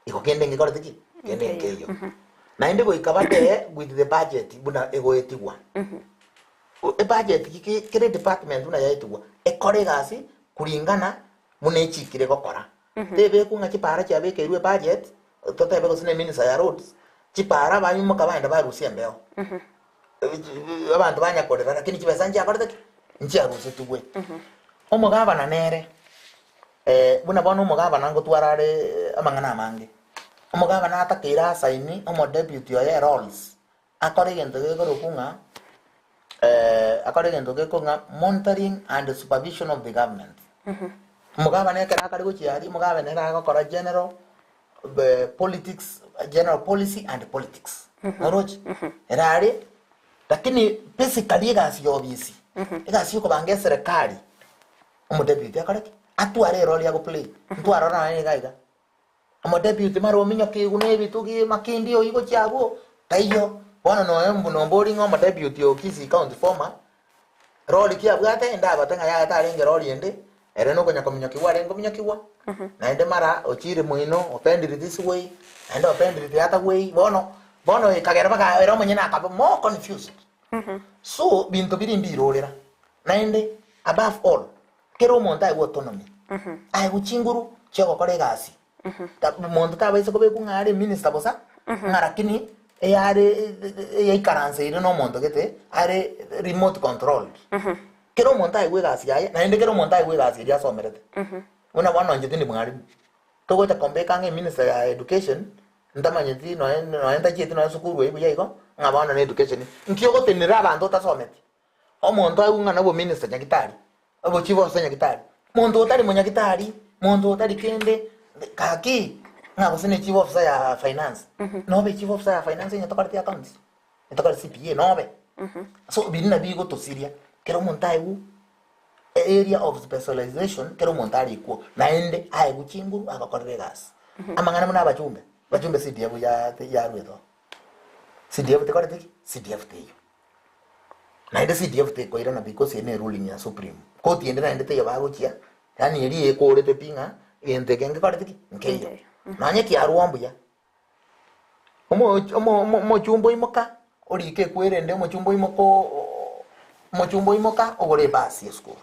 Igo kende ngekorete ki? Kende nkeiyo. Naende goika batee with the budget buna egoetigwa. Ebudget ki ki kere department buna yaetigwa, ekore egasi kuringana buna echikire gokora. Tebekwa ng'a chipara chiabekeirwe ebudget, totebe gose ne minister ya roads, chipara baimoka baenda barusia embeo. Abanto banyakorera lakini chibesa nchiakorete ki? Nchiarusetigwe. Omogabana nere. Buna bono omogabana ngotwara are amang'ana amange. Omogabana atakeire asaini omodeputy oye roles, akore egento gekorokwa ng'a akore egento gekorokwa ng'a monitoring and supervision of the government. Omogabana ekero akare gochia aria, omogabana ere agokora general politics, general policy and politics. Noroche? Ere are, lakini basically egasi ya obisi, egasi ya okobanga eserekari. Omodeputy akore ki? Atware erole ago play. Ntwarora naye iga iga. Omodeputy mara ominyoka igwe na ebitugi makindi oyio gochia abwo, taiyo. Bono noe mbu nombori ng'a omodeputy o Kisii county former, rori ki abwate ndabate ng'a yaya tarenge rori ende, ere nokonya kominyokigwa arenge kominyokigwa, naende mara ochire moino opendire this way, naende opendire the other way, bono bono ekagera mpaka ere omonyene akaba more confused. So binto biria mbirorera. Naende above all, kera omonto aegwe autonomy, aegwe chinguru chiogokora egasi. Ta monto tabaisa kobekwa ng'a are minister bosa, ng'a lakini eyare eyaikaranseire na omonto gete are remote controlled. Kera omonto aegwe egasi yaye, naende kera omonto aegwe egasi eria asomerete. Buna bono inche tindi mwalimu, togocha kombeka ang'e eminister ya education, ntamanyeti noe noe ntachieti noe esukuru eywo buya igo, ng'a bono na education, nki ogotenera abanto otasometi? Omonto aigwe ng'a nabwo minister nyagitari, obochie bwonsi nyagitari, monto otari monyagitari, monto otari kende, gaki. Ng'a gose ne chief officer ya finance, nobe chief officer ya finance onye tokoreti accounts, tokoreti CPA nobe. So biria nabio bigotosiria, kera omonto aigwe area of specialization kera omonto arikwo, naende aegwe chinguru agokorera egasi. Amang'ana buna abachumbe, abachumbe CDF ya yaruete oo, CDF tekoreti ki? CDF teiyo. Naende CDF tekoirana because eye ne ruling ya supreme court ende naende teiyo bagochia, yaani eria ekorete pi ng'a egento eke ngekoreti ki? Nkeiyo. Nonye kiarwa mbuya, omo omo omo omochumba oimoka, orike ekwerende omochumba oimoka oo omochumba oimoka ogore ebasi esukuru.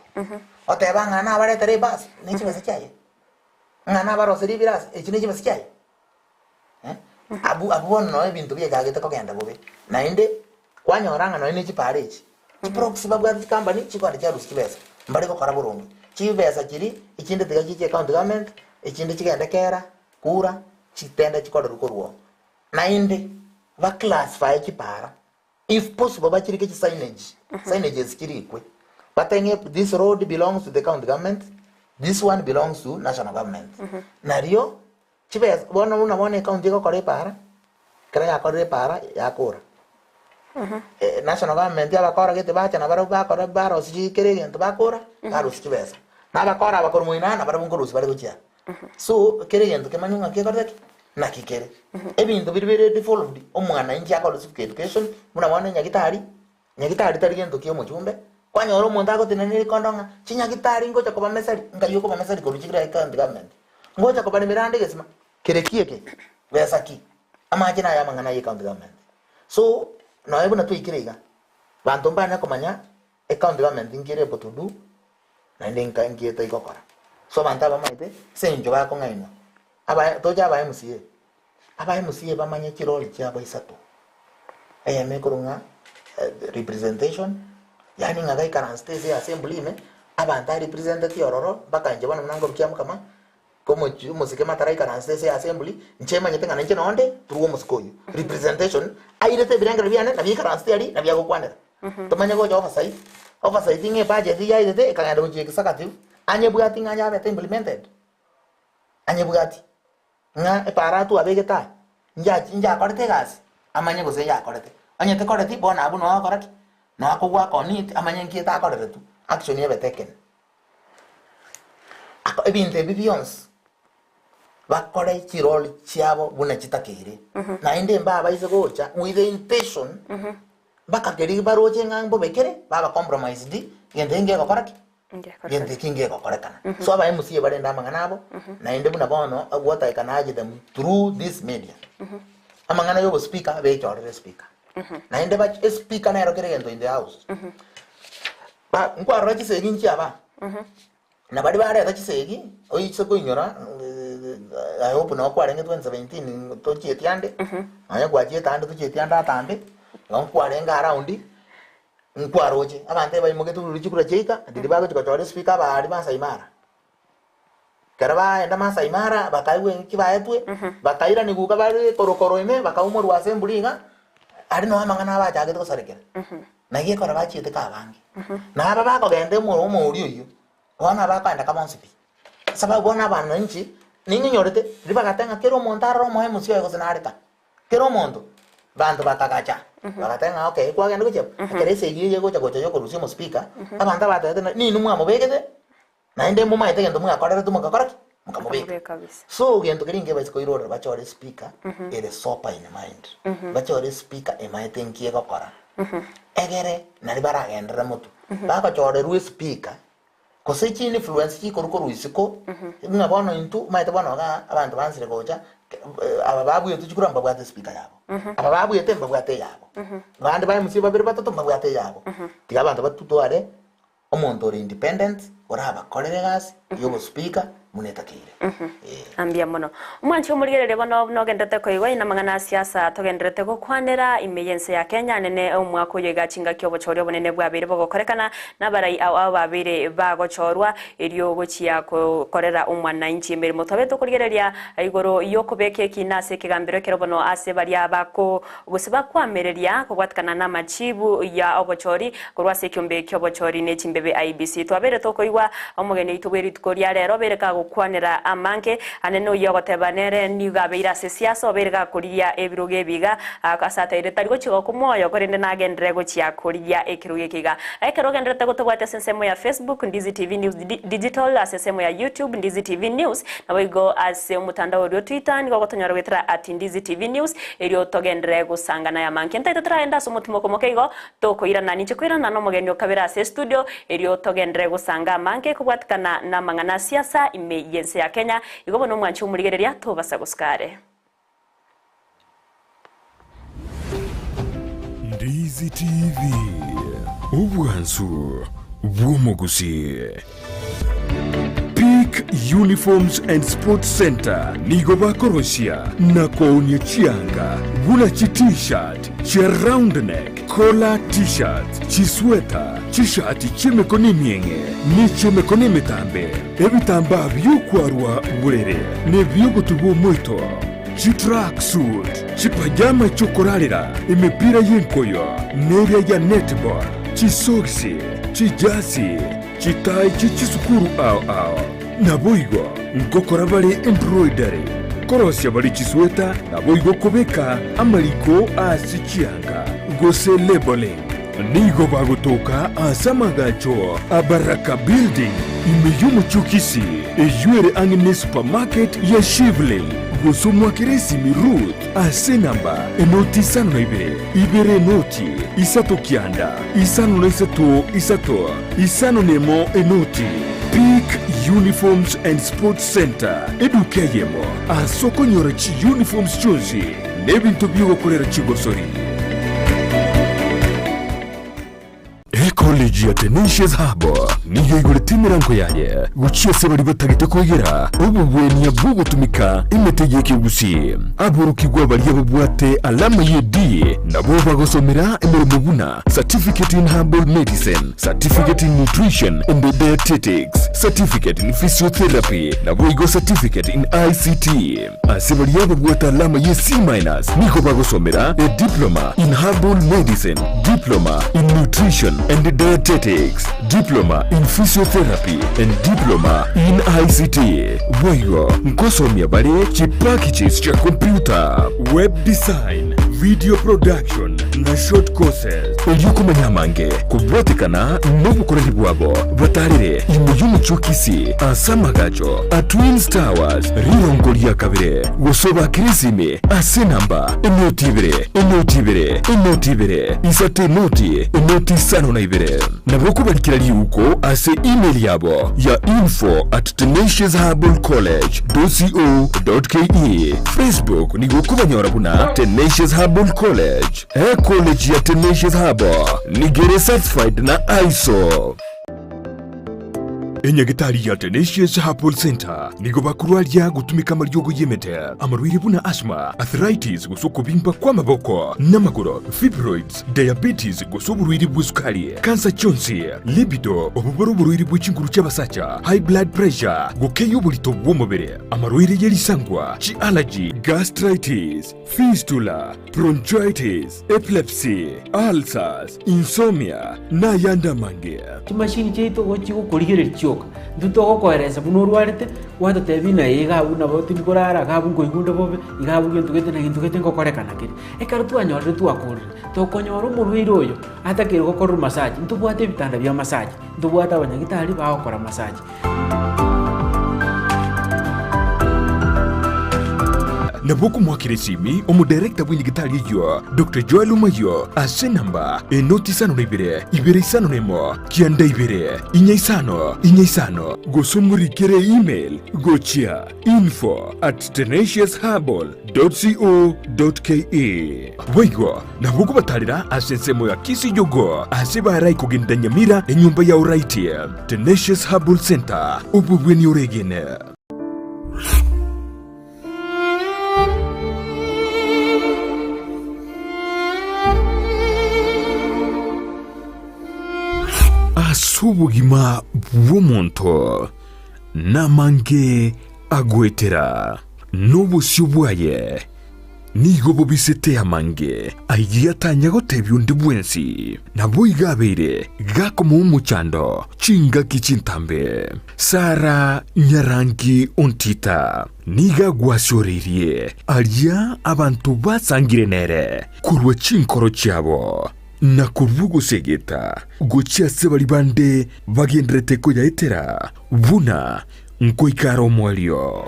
Oteba ng'a nabaretere ebasi, ne chibesa chiaye, ng'a nabaroserie ebirasi, echi ne chibesa chiaye. Abwo abwo bono noo ebinto biachagete kogenda bobe, naende kwanyora ng'a nonye ne chipara echi, chiproxy babwate chicompany chikogenda chiarusia chibesa, mbare gokora boronge. Chibesa chiria, echinde tiga chiche county government, echinde chigende kera, kura, chitende chikorerwe korwa oo. Naende, baclassify chipara, if possible bachirike chisignage, signages chirikwe, bateng'e this road belongs to the county government, this one belongs to national government. Nario. Chibesa, bono buna bono ecounty egokora epaara, ekero yakorire epaara yakora. National government abakora gete bacha nabarabwo bakora barosia kera egento bakora, barusia chibesa. Na abakora aba korwa moino aa nabarabwo nkorusia bare gochia aa. So, kera egento kemanywe ng'a kekorete ki? Naki kere. Ebinto biria bire devolved, omwananchi akore civic education, buna bono enyagitari, Nyagitari tari gento kia omochumbe, kwanyora omonto agotenena rikondo ng'a chinyagitari ngocha kobameseri, nkai okobameseri korwa chikira county government, ngocha kobaremera ande egesima, kere ki eke? Besa ki? Amache naye amang'ana aye county government. So, nonya buna twaikire iga, banto mbanya komanya ecounty government nki ere able to do, naende nka nki etari gokora. So abanto abamaete, ase eng'encho bakong'ainwa, aba toche aba MCA, Aba MCA bamanye chirori chiabo isato, eyemo ekorwa ng'a representation, yaani ng'a gaikaransete ase assembly ime, abanto a representeti ororo mpaka inche bono buna nkorukia kiamokama, komochi omosike mataraikaransete ase assembly, inche manyete ng'a nainche nonde through omosike oyio. Representation, airete ebirengererio biane nabio aikaransete aria nabio agokwanera. Tomanye gocha oversight, oversight ng'a ebudget yairete ekagenda gochia executive, anyebwati ng'a yabete implemented, anyebwati. Ng'a epaara twabegete aa, njachi njakorete egasi, amanye gose yakorete. Onye tekoreti, bono abwo noo agokora ki? Noo akogwaka on it, amanye nki etakoreretwe, action ebe taken. Ako ebinto ebi bionsi, bakore chirole chiabo buna chitakeire, naende mbabaise gocha with the intention, mpaka keria baroche ng'a mbobe kere, baba compromised, egento eke ngegokora ki? Gento eki ngegokorekana. So aba MCA barende amang'ana abo, naende buna bono what I can urge them through this media, amang'ana ya obospeaker bechorere espeaker. Naende bach espeaker nero kera egento in the house. Ba nkwarora chisegi nchiaba, na baria bareta chisegi, oise koinyora I hope nabo kwarenge 2017 tochieti ande, nonya gwachiete ande tochieti ande atambe, igo nkwarenge around. Nkwaroche abanto ebaimogete korwa chikura chiaika, riria bagochia gochora espeaker abaari Maasai Mara. Ekero baenda Maasai Mara bakaigwa eng'iki baetwe, bakairani guka bare korokoro ime, bakaumorwa ase embura iga, aria noo amang'ana abo achagete gosarekera. Naki ekero bachiete ka abange. Na aba bakogenda omo omouri oyio, bono abakoenda ka bonsi pi. Sababu bono abananchi, ning'inyorete, riria bagateba ng'a kera omonto arore omoe omosie oye gose nare ka. Kera omonto, banto bakagacha, bagateba ng'a okay, kwagenda gochia ekero esegi eye egocha gocha yokorusia omospeaker, abanto abatebete ng'a ninwe mwamobegete, naende momaete egento mwakorerete mogakora ki? Mokamobeka. Mokamobeka kabisa. So gento keria nkebaise koirorera bachore espeaker ere sober in mind, bachore espeaker emaete nki egokora, egere nari baragenderere motwe. Bagochorerwa espeaker, Gose chiinfluence chikorwa korwa isiko, ng'a bono intwe omanyete bono igaa abanto bansire gocha, aba babuete chikura mbabwate espeaker yabo, aba babuete mbabwate eyabo, abande ba MCA babere batato mbabwate eyabo. Tiga abanto batutware omonto ore independent, orabakorere egasi ya obospeaker buna etakeire, eh. Mbuya mono. Omwanchi omorigereria bono buna ogenderete koigwa inwe amang'ana a siasa togendererete gokwanera ime y'ense ya Kenya nene omwaka oyo iga chingaki obochori obonene bwabeire bogokorekana nabarai ao ao babeire bagochorwa erio gochia kokorera omwananchi emeremo twabe tokorigereria igoro yokobeka ekina ase ekegambero ekero bono ase baria bako gose bakoamereria kobwatikana namachibu ya obochori korwa ase ekiombe kiobochori ne chimbebe IEBC twabeire tokoigwa omogeni oito bwe rituko ria rero obeire kago. gokwanera amange, ane noyio ogoteba nere nigo abeire ase siasa obeire gakorigia ebirogo ebi iga, ase ataire tari gochia gokwa moyo korende nagenderere gochia korigia ekerogo eke iga. Ekero ogendererete gotobwatia ase ensemo ya Facebook, Ndizi TV News Digital, ase ensemo ya YouTube, Ndizi TV News, naboigo ase omotandao oria o Twitter nigo ogotonyora goetera at Ndizi TV News, erio togenderere gosangana aya amange. Ntaete toragende ase omotimoko moke igo, Tokoirana, ninche koirana nomogeni o kabere ase estudio, erio togenderere gosanga amange kobwatikana namang'ana a siasa ime y'ense ya Kenya. Igo bono omwanchi omorigereria tobasa gosuka are. Ndizi TV, obwansu bw'omogusii. Peak Uniforms and Sports Centre nigo bakorosia na koonia chianga buna chi T-shirt, chia round neck, collar T-shirts, chisweta, chishati chi'emekono emieng'e ne chi'emekono emetambe, ebitambaa bi'okwarwa borere na ebi'ogotuba omoito, chitrack suit, chipajama chi'okorarera, emepira y'enkoyo neria ya netball, chisogisi, chijasi, Chitai chie chisukuru ao ao. Naboigo ngokora bare embroidery, korosia bare chisweta, naboigo kobeka amariko ase chianga, gose labeling. Nigo bagotoka ase amagacho a Baraka Building, ime y'omochie o Kisii, eyio ere ang'e ne supermarket ya Shivling, gose omwakere esimi Ruth ase enamba enoti isano na ibere, ibere enoti, isato kianda, isano na isato isato. Isano nemo enoti, Peak Uniforms and Sports Centre, eduka eyemo ase okonyora chiuniforms chionsi na ebinto bi'ogokorera chigosori. Ecollege ya Tenacious Hub nigo eigorete emerango yaye gochia ase baria batagete koegera obogwenia bw'ogotumeka emete y'ekegusii. Aborokigwa baria babwate alama ye D nabo bagosomera emeremo buna Certificate in Herbal Medicine, Certificate in Nutrition and Dietetics, Certificate in Physiotherapy, naboigo Certificate in ICT. Ase baria babwate alama ye C minus nigo bagosomera a Diploma in Herbal Medicine, Diploma in Nutrition and Dietetics, Diploma in Physiotherapy and Diploma in ICT. Boigo nkosomia bare chipackages chia computer, web design, video production na short courses. Erio komanya amange kobwatekana nobokoreri bwabo, batarere ime y'omochie o Kisii ase amagacho a Twins Towers rirongo ria kabere, gose obakere esimi ase enamba enoti ibere enoti ibere enoti ibere isato enoti enoti isano na ibere. Nabo okobarikera riuko ase email yabo ya info at tenacious herbal college dot co dot ke. Facebook nigo okobanyora buna Tenacious Herbal College. Ecollege ya Tenacious Herbal nigo ere certified na ISO. Enyagitari ya Tenacious Herbal Centre nigo bakorwaria gotumeka amariogo y'emete, amarwaire buna asthma, arthritis gose okobimba kw'amaboko n'amagoro, fibroids, diabetes gose oborwaire bw'esukari, kansa chionsi, libido, obwo bore oborwaire bwe chinguru chi'abasacha, high blood pressure, gokeyia oborito bw'omobere, amarwaire ye risangwa, chi'allergy, gastritis, fistula, bronchitis, epilepsy, ulcers, insomnia, na ayande amange. Chimashini chiaito igo chigokorigereria chioka, intwe togokoeresa buna orwarete, gwatotebia ng'a ee iga abwo nabo tindi korara, iga abwo nkoigwa onde bobe, iga abwo gento gete na gento gete ngokorekana kere. Ekero twanyorire twakorire, tokonyora omorwaire oyo atakeire gokorerwa massage, ntobwate ebitanda bia massage, ntobwate abanyagitari bagokora massage. Nabo okomoakera esimi omodirector bw'enyagitari eyio, Doctor Joel Omayio, ase enamba enoti isano na ibere, ibere isano na emo, kianda ibere, inya isano, inya isano, gose omorikere email gochia info at tenaciousherbal .co.ke. Boigo nabo okobatarera ase ensemo ya Kisii-Jogoo ase barai kogenda Nyamira enyomba ya Oraiti, Tenacious Herbal Centre, obobweni oregene. Ase obogima bw'omonto namange agoetera. Nobosio bwaye. Nigo bobisete amange ayio atanya gotebia onde bwensi, naboigo abeire gakomoa omochando chingaki chintambe. Sara Nyarangi Ontita nigo agwasioreirie aria abanto basangire nere korwa chinkoro chiabo, na korwa ogosegeta gochia ase baria bande bagendererete koyaetera buna nkoika are omoerio.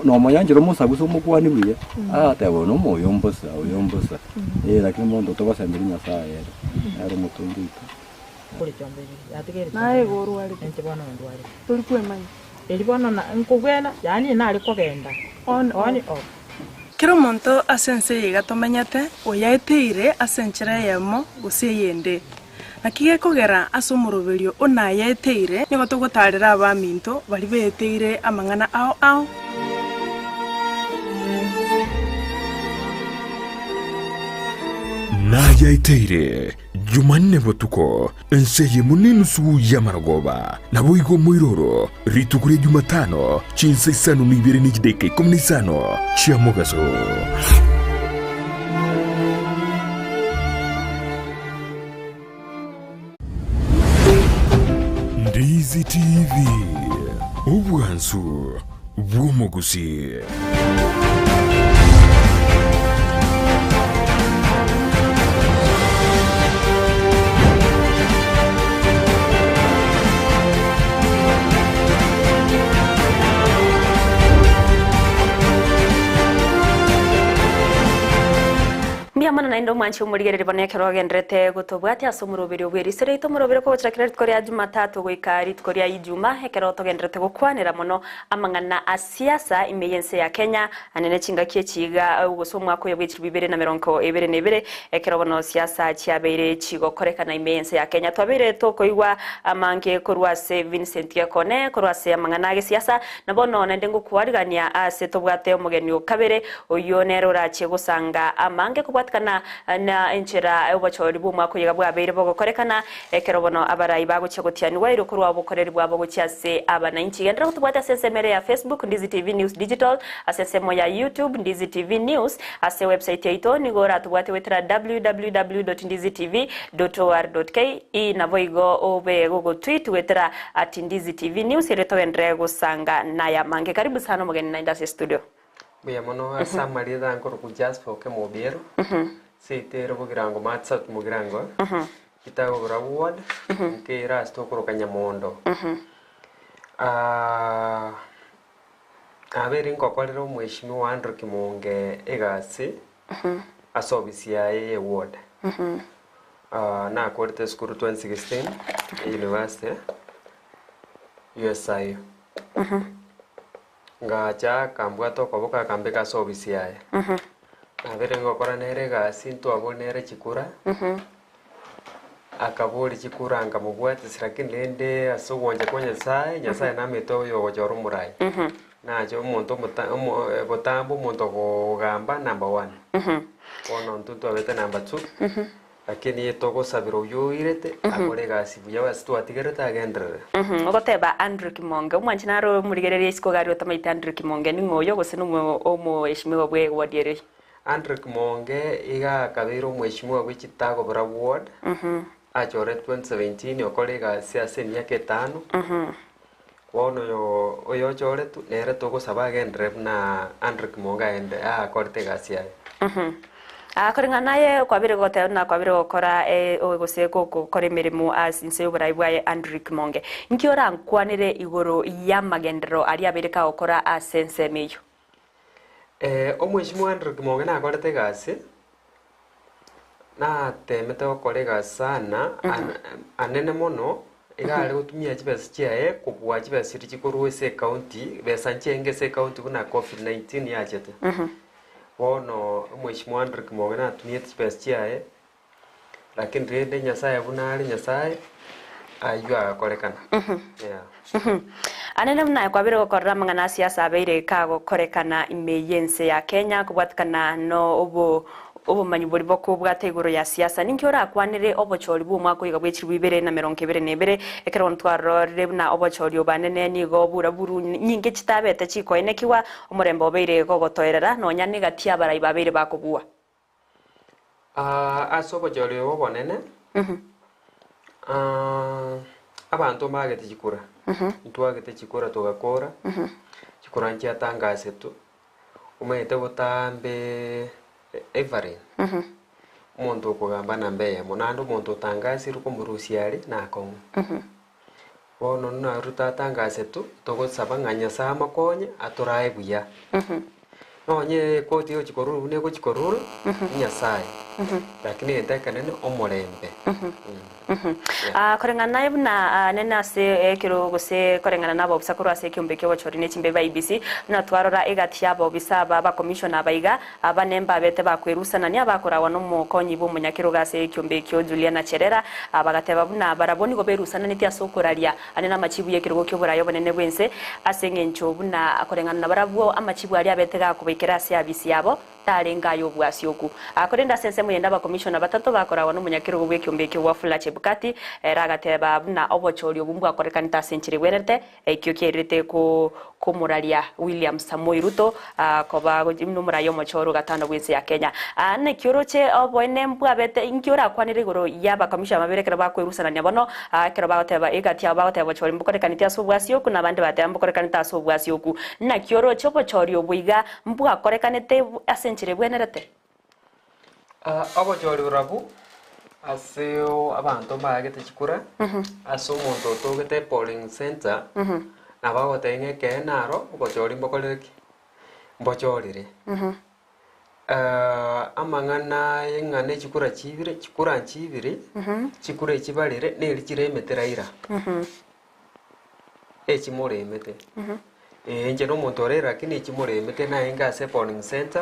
Nomoyanchera omosagusa omokuani buya, agateba oyo nomoyo mbosa, oyo mbosa, eh, lakini monto togosemeria Nyasaye ere, nere omotongi oito. Naye igo orwarete, tori kwemanya. On off. Kera omonto ase ense eye iga tomenyete, oyaeteire ase enchera eyemo gose eyende. Naki gekogera ase omoroberio o nayaeteire, nigo togotaarera abaminto baria beeteire amang'ana ao ao. Nayaeteire Jumanne botuko, ense eyemo nenusu y'amarogoba, naboigo omoiroro, rituko ria Jumatano, chinsa isano na ibere ne chidakika ikomi na isano chia mogaso. Ndizi TV, obwansu bw'omogusii. Mbuya mono naende omwanchi omorigereria bono ekero ogendererete gotobwatia ase omoroberio bw'eriso riaito omoroberio kogochira kera rituko ria Jumatatu goika rituko ria Ijumaa ekero togendererete gokwanera mono amang'ana a siasa ime y'ense ya Kenya ane ne chingaki echi iga gose omwaka oyo bwe chilifu ibere na merongo ebere na ebere ekero bono siasa chiabeire chigokorekana ime y'ense ya Kenya. Twabeire tokoigwa amange korwa ase Vincent Gekone korwa ase amang'ana a gesiasa na bono naende ngokwarigania ase tobwate omogeni o kabere Oyio nere orache gosanga amange kobwatikana na enchera y'obochori bw'omwaka oyo iga bwabeire bogokorekana, ekero bono abarai bagochia gotianigwa erio korwa obokoreri bwabo gochia ase abanainchi. Genderera gotobwatia ase ensemo ere ya Facebook, Ndizi TV News Digital, ase ensemo ya YouTube, Ndizi TV News, ase website yaito nigo oratobwatie goetera www.ndizitv.or.ke naboigo obe gogotweet goetera @ndiztvnews erio togenderere gosanga naya amange. Karibu sana omogeni naende ase estudio. Mbuya mono ase amarieta nkorokwa Jasper Okemo Obiero, seito ere Bogirango Matsat Mugirango, Kitagobora ward, nkeire ase tokoroka Nyamondo. Nabeire ngokorera omweshimiwa Andrew Kimonge egasi ase ofisi yaye ye ward. Nakorete esukuru 2016 university, USIU. Ngacha akambwata okoboko akambeka ase ofisi yaye. Nabeire ngokora nere egasi ntwabori nere chikura, akaboria chikura nkamobwatisia lakini rende ase ogwancha kwa Nyasaye, Nyasaye namete oyo ogochora omorai. Nache omonto omota omo botambe omonto ogogamba number one. Bono intwe ntwabete number two. Lakini togosabera oyio oirete akore egasi buya ase twatigerete agenderere. Ogoteba Andrew Kimonge, omwanchi naro omorigereria isiko gari otamaete Andrew Kimonge ning'o oyo gose nomo omoeshimiwa bwe ward ere oyio? Andrew Kimonge iga akabeire omweshimiwa bwe chitagobora ward, achore 2017 okore egasi ase emiaka etano, bono oyo oyochoretwe nere togosaba agenderere buna Andrew Kimonge agende akorete egasi yaye. Koreng'ana naye kwabeire goteba buna kwabeire gokora gose gokora emeremo ase inse y'oborai bwaye Andrew Kimonge. Inki orankwanere igoro y'amagenderero aria abeire kagokora ase ensemo eyio? Omweshimiwa Andrew Kimonge nakorete egasi, natemete gokora egasi sana, anene mono, iga are gotumia chibesa chiaye kobua chibesa chiria chikorwa ase ecounty, besa nchiaenge ase ecounty buna covid 19 yachete. Bono omweshimiwa Andrew Kimonge natumiete chibesa chiaye, lakini rende Nyasaye buna are Nyasaye, aywo agakorekana, yeah. Anene buna kwabeire gokorera amang'ana a siasa abeire kagokorekana ime y'ense ya Kenya kobwatikana no obo. Obomanyi boria bokobwata igoro ya siasa. Ninki orakwanere obochori bw'omwaka oiga bwe chilifu ibere na emerongo ebere na ebere, ekero bono twarorire buna obochori obanene nigo buraburu nyinge chitabete chikoenekigwa, omorembe obeire gogotoerera, nonya negati y'abarai babeire bakobua? Ase obochori obo obonene, abanto mbagete chikura, ntwagete chikura togakora, chikura nchiatangasetwe. Omanyete botambe Evelyn, omonto okogamba namba eyemo, naende omonto otangasirwe komorusia are nakong'u. Bono naru tatangasetwe, togosaba ng'a Nyasaye amokonye atorae buya. Nonye ekoti egochi korurwa buna egochi korurwa, Nyasaye, lakini egento ekenene omorembe. Ah, koreng'ana naye buna ah, nene ase ekero gose koreng'ana na abaobisa korwa ase ekeombe ki'obochori ne chimbe ba IEBC, buna twarora egati y'abaobisa aba abakomishona aba iga, abane mbabete bakwerusanania bakoragwa nomokonyi bw'omonyakerogo ase ekeombe ekio Juliana Cherera, ah, bagateba buna barabwo nigo berusananeti ase okoraria ane namachibu y'ekerogo ki'oboraai obonene bw'ense, ase eng'encho buna koreng'ana na barabwo amachibu aria abete gakobaikera ase abisi yabo. Tarenge aye obwasioku. Korende ase ensemo yende abakomishona batato bakoragwa nomonyakerogo bw'ekiombe ekio Wafula Chebukati, ere agateba buna obochori obwo mbwakorekanete ase enchera egwenerete, ekio kiairerete komoraria William Samoei Ruto koba buna omoraia omochoro gatano bw'ense ya Kenya. Naki oroche oboene mbwabete inki orakwanere igoro y'abakomishona babere ekero bakwerusanania bono ekero bagoteba egati yabo bagoteba obochori mbokorekaneti ase obwasioku na abande bateba mbokorekanete ase obwasioku. Naki oroche obochori obwo iga Mbwakorekanete ase enchera ebwenerete. Obochori borabu ase abanto mbaagete chikura, ase omonto otogete polling centre, nabo agotebia ng'a ekeene naro obochori mbokorire ki? Mbochorire. Amang'ana aye ng'a ne chikura chibire, chikura nchibiri, chikura echi barire neri chire emete Raila. Echi moremete. Ee, inche nomonto ore lakini echi moremete naenge ase polling centre,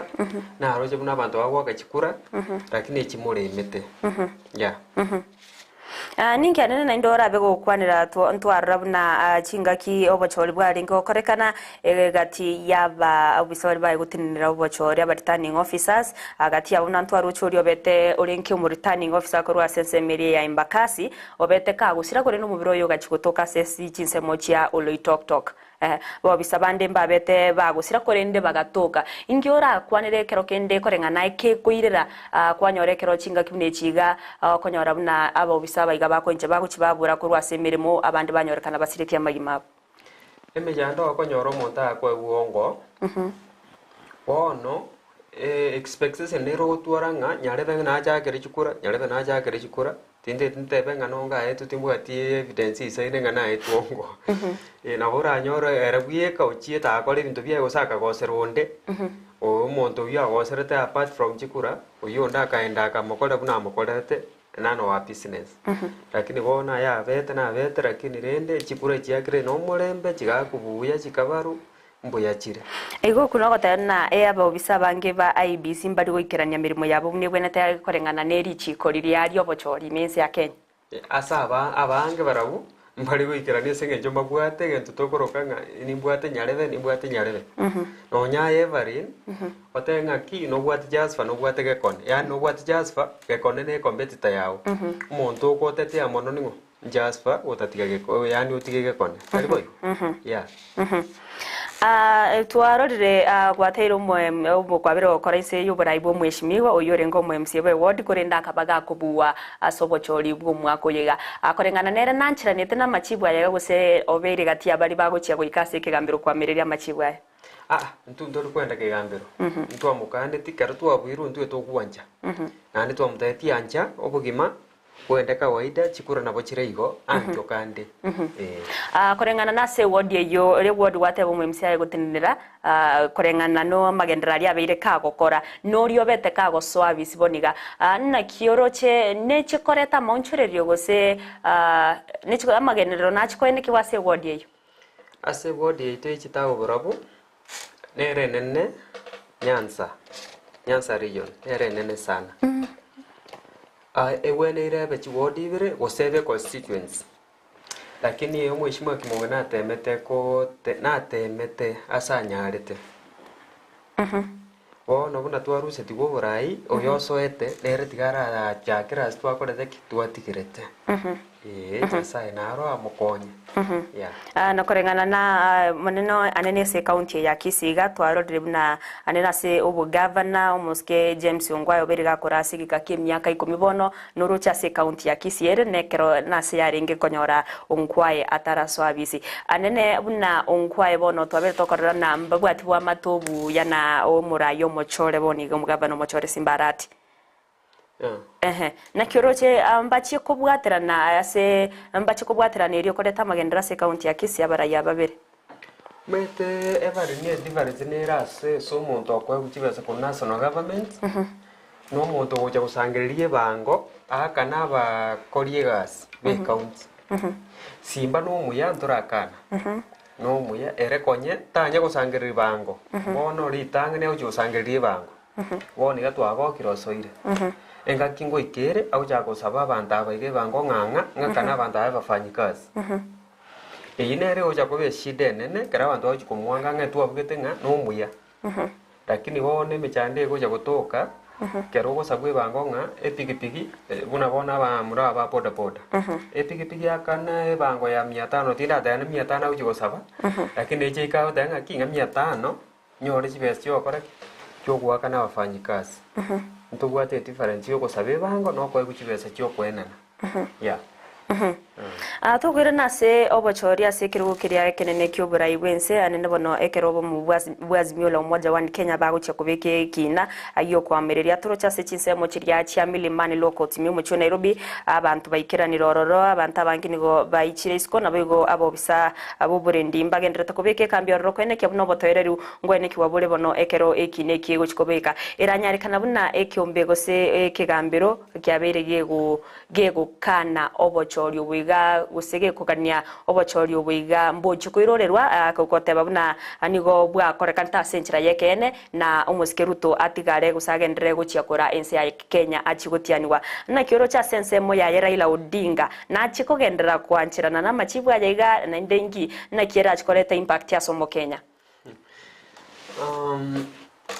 naroche buna abanto bagoaka chikura, lakini echi moremete. Yeah. Ah, ninki anene naende orabe gokwanera two- ntwarora buna ah, chingaki obochori bwarenge gokorekana egati yaba obisa baria baye gotenenera obochori aba returning officers agati yabo buna ntwaroche oria obete orenge omo returning officer korwa ase ensemo eria ya Embakasi Obete kagosira korende omobere oye ogachia gotoka ase chinsemo chia Oloitoktok. Ababisa bande mbabete bagosira korende bagatoka. Inki orakwanere ekero kende koreng'ana ekekoirera kwanyora ekero chingaki buna echi iga okonyora buna abobisa aba iga bakoincha bagochia babura korwa ase emeremo abande banyorekana basiretie amagima abo? Emechando okonyora omonto akoegwa ongo, bono expectation nere ogotwara ng'a nyarebe nachakere chikura, nyarebe nachakere chikura, tintagete ntebe ng'a nongo aetwe timbwati evidence eisaine ng'a naetwe ongo. Nabo oranyore ere bweka ochiete agakora ebinto biaye gose akagosera onde, omonto oyio agoserete apart from chikura, oyio onde akaenda akamokorera buna amokorerete. None of our business. Lakini bono aye abete nabete lakini rende chikura chiakire na omorembe chigakubuya chikabaru mbuya chire. Igo okwo nogoteba ng'a ee abaobisa abange ba IEBC mbari goikerania emeremo yabo buna ebwenerete koreng'ana ne richiiko riria riobochori ime ense ya Kenya. Ase aba abange barabwo mbari goikerania ase eng'encho mbabwate egento tokoroka ng'a nimbwate nyarebe nimbwate nyarebe. Nonya aye Evelyn, otebe ng'aki nobwate Jasper nobwate Gekone, yaani nobwate Jasper, Gekone ne ecompetitor yago. Omonto ogotetea mono ning'o? Jasper gotatiga Geko yaani otige Gekone, tari boigo? Yeah. Ah, twarorire ah, gwateire omoem omokwabera gokora inse y'oborai bw'omweshimiwa oyio orenge omo MCA bwe ward korende akaba gakobua ase obochori bw'omwaka oyo iga. Akoreng'ana nere nancheranete namachibu aya iga gose obeire gati y'abaria bagochia goika ase ekegambero koamereria amachibu aya. Aa, intwe ntori kwenda kegambero, ntwamokaneti, kero twabuirwe intwe togwancha, naende twamotebetie ancha obogima Bwende kawaida, chikura nabo chire igo, ankio kande. Ee. Ah, koreng'ana nase eward eyio, eria eward gwateba omo-MC aye gotenenera, ah, koreng'ana namagenderero aria abeire kagokora, noria obete kagosoa abisi bono iga. Ah, naki oroche neche koreta amaonchorerio gose ah, neche amagenderero nache koenekigwa ase eward eyio? Ase eward yaito ye chitago barabwo, nere enene Nyanza, Nyanza region, nere enene sana. Egweneire ebe chiward ibere gose ebe constituency, lakini omweshimiwa Kimong'e natemete kote natemete ase anyarete. Bono buna twarusetigwe oborai, oyo osoete, nere tiga arachakere ase twakorete ki? Twatigerete. Eeh, Nyasaye naro amokonye. Yeah. Ah, nakoreng'ana na ah, monene anene ase ekaunti eye ya Kisii iga twarorire buna anene ase obogavana omosike James Ongwae obeire gakora ase egeka kia emiaka ikomi bono noroche ase ekaunti ya Kisii ere nekero nase yarenge konyora Ongwae atarasoa abisi. Anene buna Ongwae bono twabeire tokorora na mbabwati bw'amato obuya na omorai omochore bono iga omogavana omochore Simba Arati. Ehe, naki oroche mbachie kobwaterana ase mbachie kobwaterana erio koreta amagenderero ase ekaunti ya Kisii abarai aba babere. Omanyete ebari ne edifference nere ase ase omonto okoegwa chibesa korwa national government, na omonto ogocha gosangereria ebango aakane abakori egasi ba ecounty. Simba na omuya ntorakana, na omuya ere konye tanya gosangereria bango, bono ritang'ani agochia gosangereria ebango. Bono iga twagokire osoire. Engaki ngoika ere, agochaka gosaba abanto aba iga ebango ng'a ng'a, ng'akane abanto aba ebafanyikazi. Eyio nere egocha koba eshida enene, ekero abanto bagochia komwanga ng'a twabugete ng'a nomuya. Lakini bono emechando egocha gotoka, ekero ogosabwa ebango ng'a epikipiki, buna bono abamura aba ba bodaboda, epikipiki akana ebango ya mia tano, tindateba ne mia tano agochia gosaba, lakini eche ika agoteba ng'aki ng'a mia tano, Nyore chibesa chi'ogokora ki? Chi'ogoakana abafanyikasi. Ntobwate edifference y'ogosaba ebango na okoegwa chibesa chi'okoenana. Yeah. Ah, tokoirana ase obochori ase ekerogo keria ekenene ki'oborai bw'ense, anene bono ekero obomo bwa Azimio la Umoja One Kenya bagochia kobeka ekina gi'okoamereria toroche ase chinsemo chiria chia Milimani Law Courts ime omochie o Nairobi, abanto baikeranire ororo, abanto abange nigo baichire isiko naboigo abobisa Ab'oborendi mbagenderete kobeka ekambi ororo koenekia buna obotoereru ngoenekigwa bore bono ekero ekiina eki egochia kobeka. Eranyarekana buna ekeombe gose ekegambero kiabeire gegokana obochori obo iga gose gekogania obochori obo iga mbochie koirorerwa goteba buna nigo bwakorekanete ase enchera y'ekeene na omosike Ruto atigare gose agenderere gochia kora ense ya Kenya achie gotianigwa. Naki oroche ase ensemo yaye Raila Odinga Nachie kogenderera koancherana namachibu aya iga naende inki naki ere achie koreta impact ase omokenya?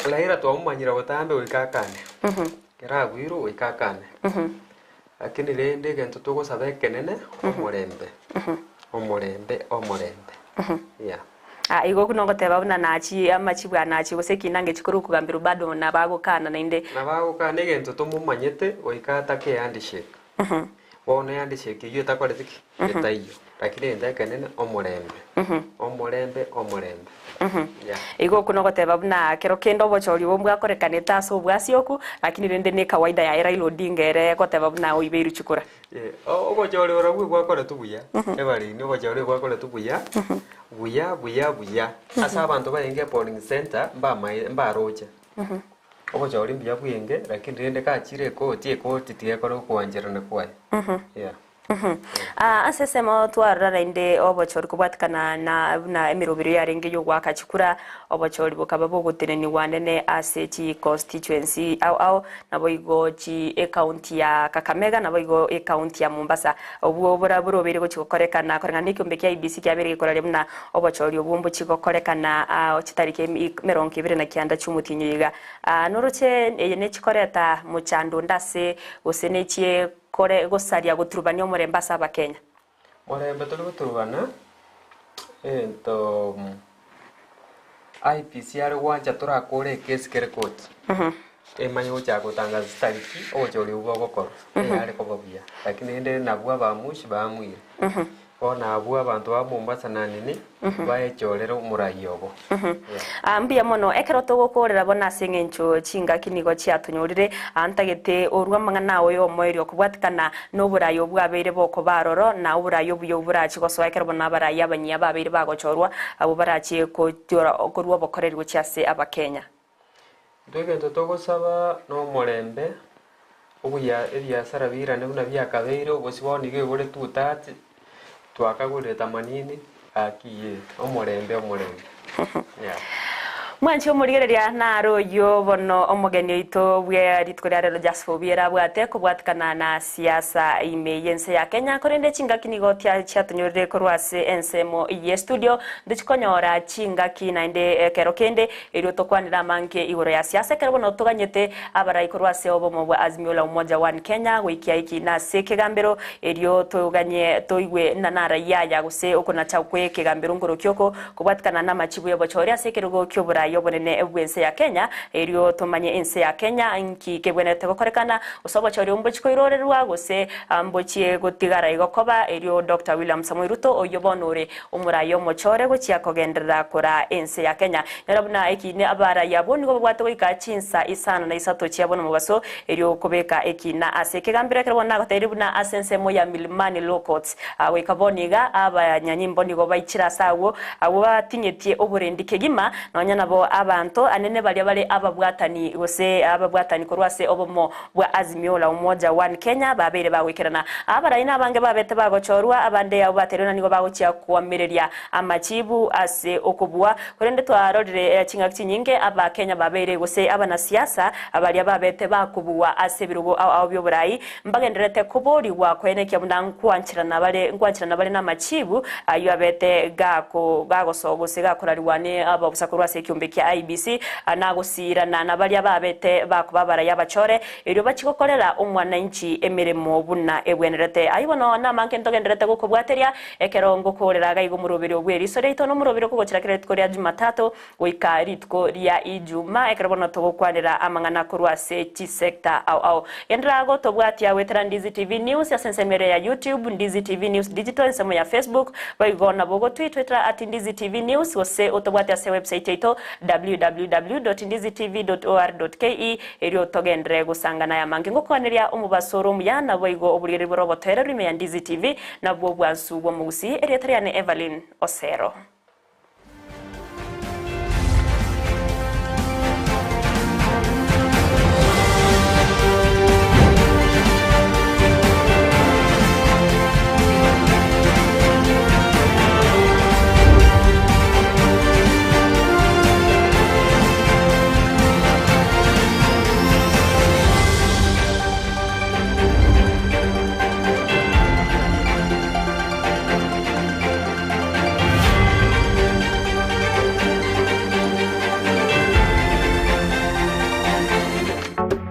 Raila twamomanyire botambe goika akane, ekero abuirwe goika akane, lakini rende egento togosaba ekenene omorembe, omorembe, omorembe, yeah. Ah, igo okwo nogoteba buna nachie amachibu aya nachie gose ekina ngechi korwa okogambirwa bado nabagokana naende. Nabagokana egento tomomanyete goika atake ehandshake. Bono ehandshake eyio etakoreti ki? Etaiyo. Lakini egento ekenene omorembe, omorembe, omorembe. Yeah. Igo okwo nogoteba buna kero kende obochori obo mbwakorekanete ase obwasioku, lakini rende ne kawaida yaye Raila Odinga ere goteba buna oibeirwe chikura. Eh, obochori borobwo bwakoretwe buya, ebareni obochori bwakoretwe buya, buya buya buya. Ase abanto barenge epolling centre mbamae mbaroche. Obochori mbuya bwenge, lakini rende gachire ekoti, ekoti tigekora okoancherana kwaye. Yeah. Ah, ase esemo twarora naende obochori kobwatikana na buna emerobero yarenge y'ogoaka chikura, obochori bokaba bogotenenigwa nene ase chi constituency ao ao, naboigo chi ecounty ya Kakamega naboigo ecounty ya Mombasa. Obwo bora borobeire gochi gokorekana koreng'ana nekiombe kia IEBC kiabeire gekoraria buna obochori obwo mbochi gokorekana chitariki emerongo ebere na kianda chi'omotienyi oyo iga. Noroche eye nechikoreta mochando onde ase gose nechie kore gosaria goturubania omorembe ase Abakenya. Morembe tori goturubana, egento IEBC are gwancha torakore ekesi kere koti, emanye gochaka gotangaza chitariki ogochori obwo bogokorwa, eyare koba buya. Lakini rende nabwo abamushi baamuire. Bono abwo abanto ba Mombasa na nini, baechorere omorai obo. Ah, mbuya mono. Ekero togokoorera bono ase eng'encho chingaki nigo chiatonyorire, ah, ntagete orue amang'ana ao y'omoerio okobwatikana noborai obwo bwabeire bokoba aroro, na oborai obuya obwo borachie gosoa ekero bono abarai abanyia babeire bagochorwa, abwo barachie kochora korua obokoreri gochia ase Abakenya. Intwe egento togosaba nomorembe, obuya ebiasara biirane buna biakabeire, obosio bono nigo ebore two-thirds, twakagorire themanini, gaki iyee, omorembe omorembe, yeah. Mwanche omorigereria naro oyio bono omogeni oito bwe rituko ria rero Jasper Obiero abwate kobwatikana na siasa ime y'ense ya Kenya korende chingaki nigo chiatonyorire korwa ase ensemo ye studio ntochikonyora chingaki naende ekero kende erio tokwanere amange igoro ya siasa ekero bono toganyete abarai korwa ase obomo bwa Azimio la Umoja One Kenya goikia ekina ase ekegambero erio toganye toigwe na narai aya gose okonacha kwe ekegambero nkorokio oko Kobwatikana namachibu y'obochori ase ekerogo ki'oboraai obonene bw'ense ya Kenya, erio tomanye ense ya Kenya nki kebwenerete gokorekana, gose obochori obo mbochie koirorerwa gose mbochie gotigara igo koba, erio Doctor William Samoei Ruto oyio bono ore omoraai omochore gochia kogenderera koraa ense ya Kenya. Nyora buna ekiina abarai abwo nigo babwate goika chinsa isano na isato chia bono mobaso erio kobeka ekiina ase ekegambero ekero bono nagotebirie buna ase ensemo ya Milimani Law Courts Goika bono iga abanyanyimbo nigo baichire ase agwo, abwo bating'etie oborendi kegima, nonya nabo abanto anene baria bare ababwatani gose ababwatani korwa ase obomo bwa Azimio la Umoja One Kenya babeire bagoikerana. Abarai nabange babete bagochorwa, abande abwo bateirwe na nigo bagochia koamereria amachibu ase okobua. Korende twarorire chingaki chinyinge Abakenya babeire gose abanasiasa baria babete bakobua ase ebirogo ao ao bioborai Mbagendererete koboorigwa koenekia buna nkwancherana bare nkwancherana bare namachibu ayio abete gako gagosoa gose gakorarigwa ne ababusa korwa ase ekiombe kia IEBC, nagosiirana na baria babete bakoba abarai abachore, erio bachie gokorera omwananchi emeremo buna ebwenerete. Ayio bono namange ntogendererete gokobwateria ekero ngokoorera gaiga omoroberio bw'eriso riaito nomoroberio okogochera kera rituko ria Jumatatu Goika rituko ria Ijuma, ekero bono togokwanera amang'ana korwa ase chisector ao ao. Genderera gotobwatia goetera Ndizi TV News ase ensemo ere ya YouTube, Ndizi TV News Digital ensemo ya Facebook, boigo nabo ogotwitwetera at Ndizi TV News gose otobwate ase website yaito www.ndizitv.or.ke erio togenderere gosangana aya amange ngokwaneria omobaso ore omuya naboigo oborigereria bore obotoereru ime ya Ndizi TV nabwo obwansu bw'omogusii. Erieta riane Evelyn Osero.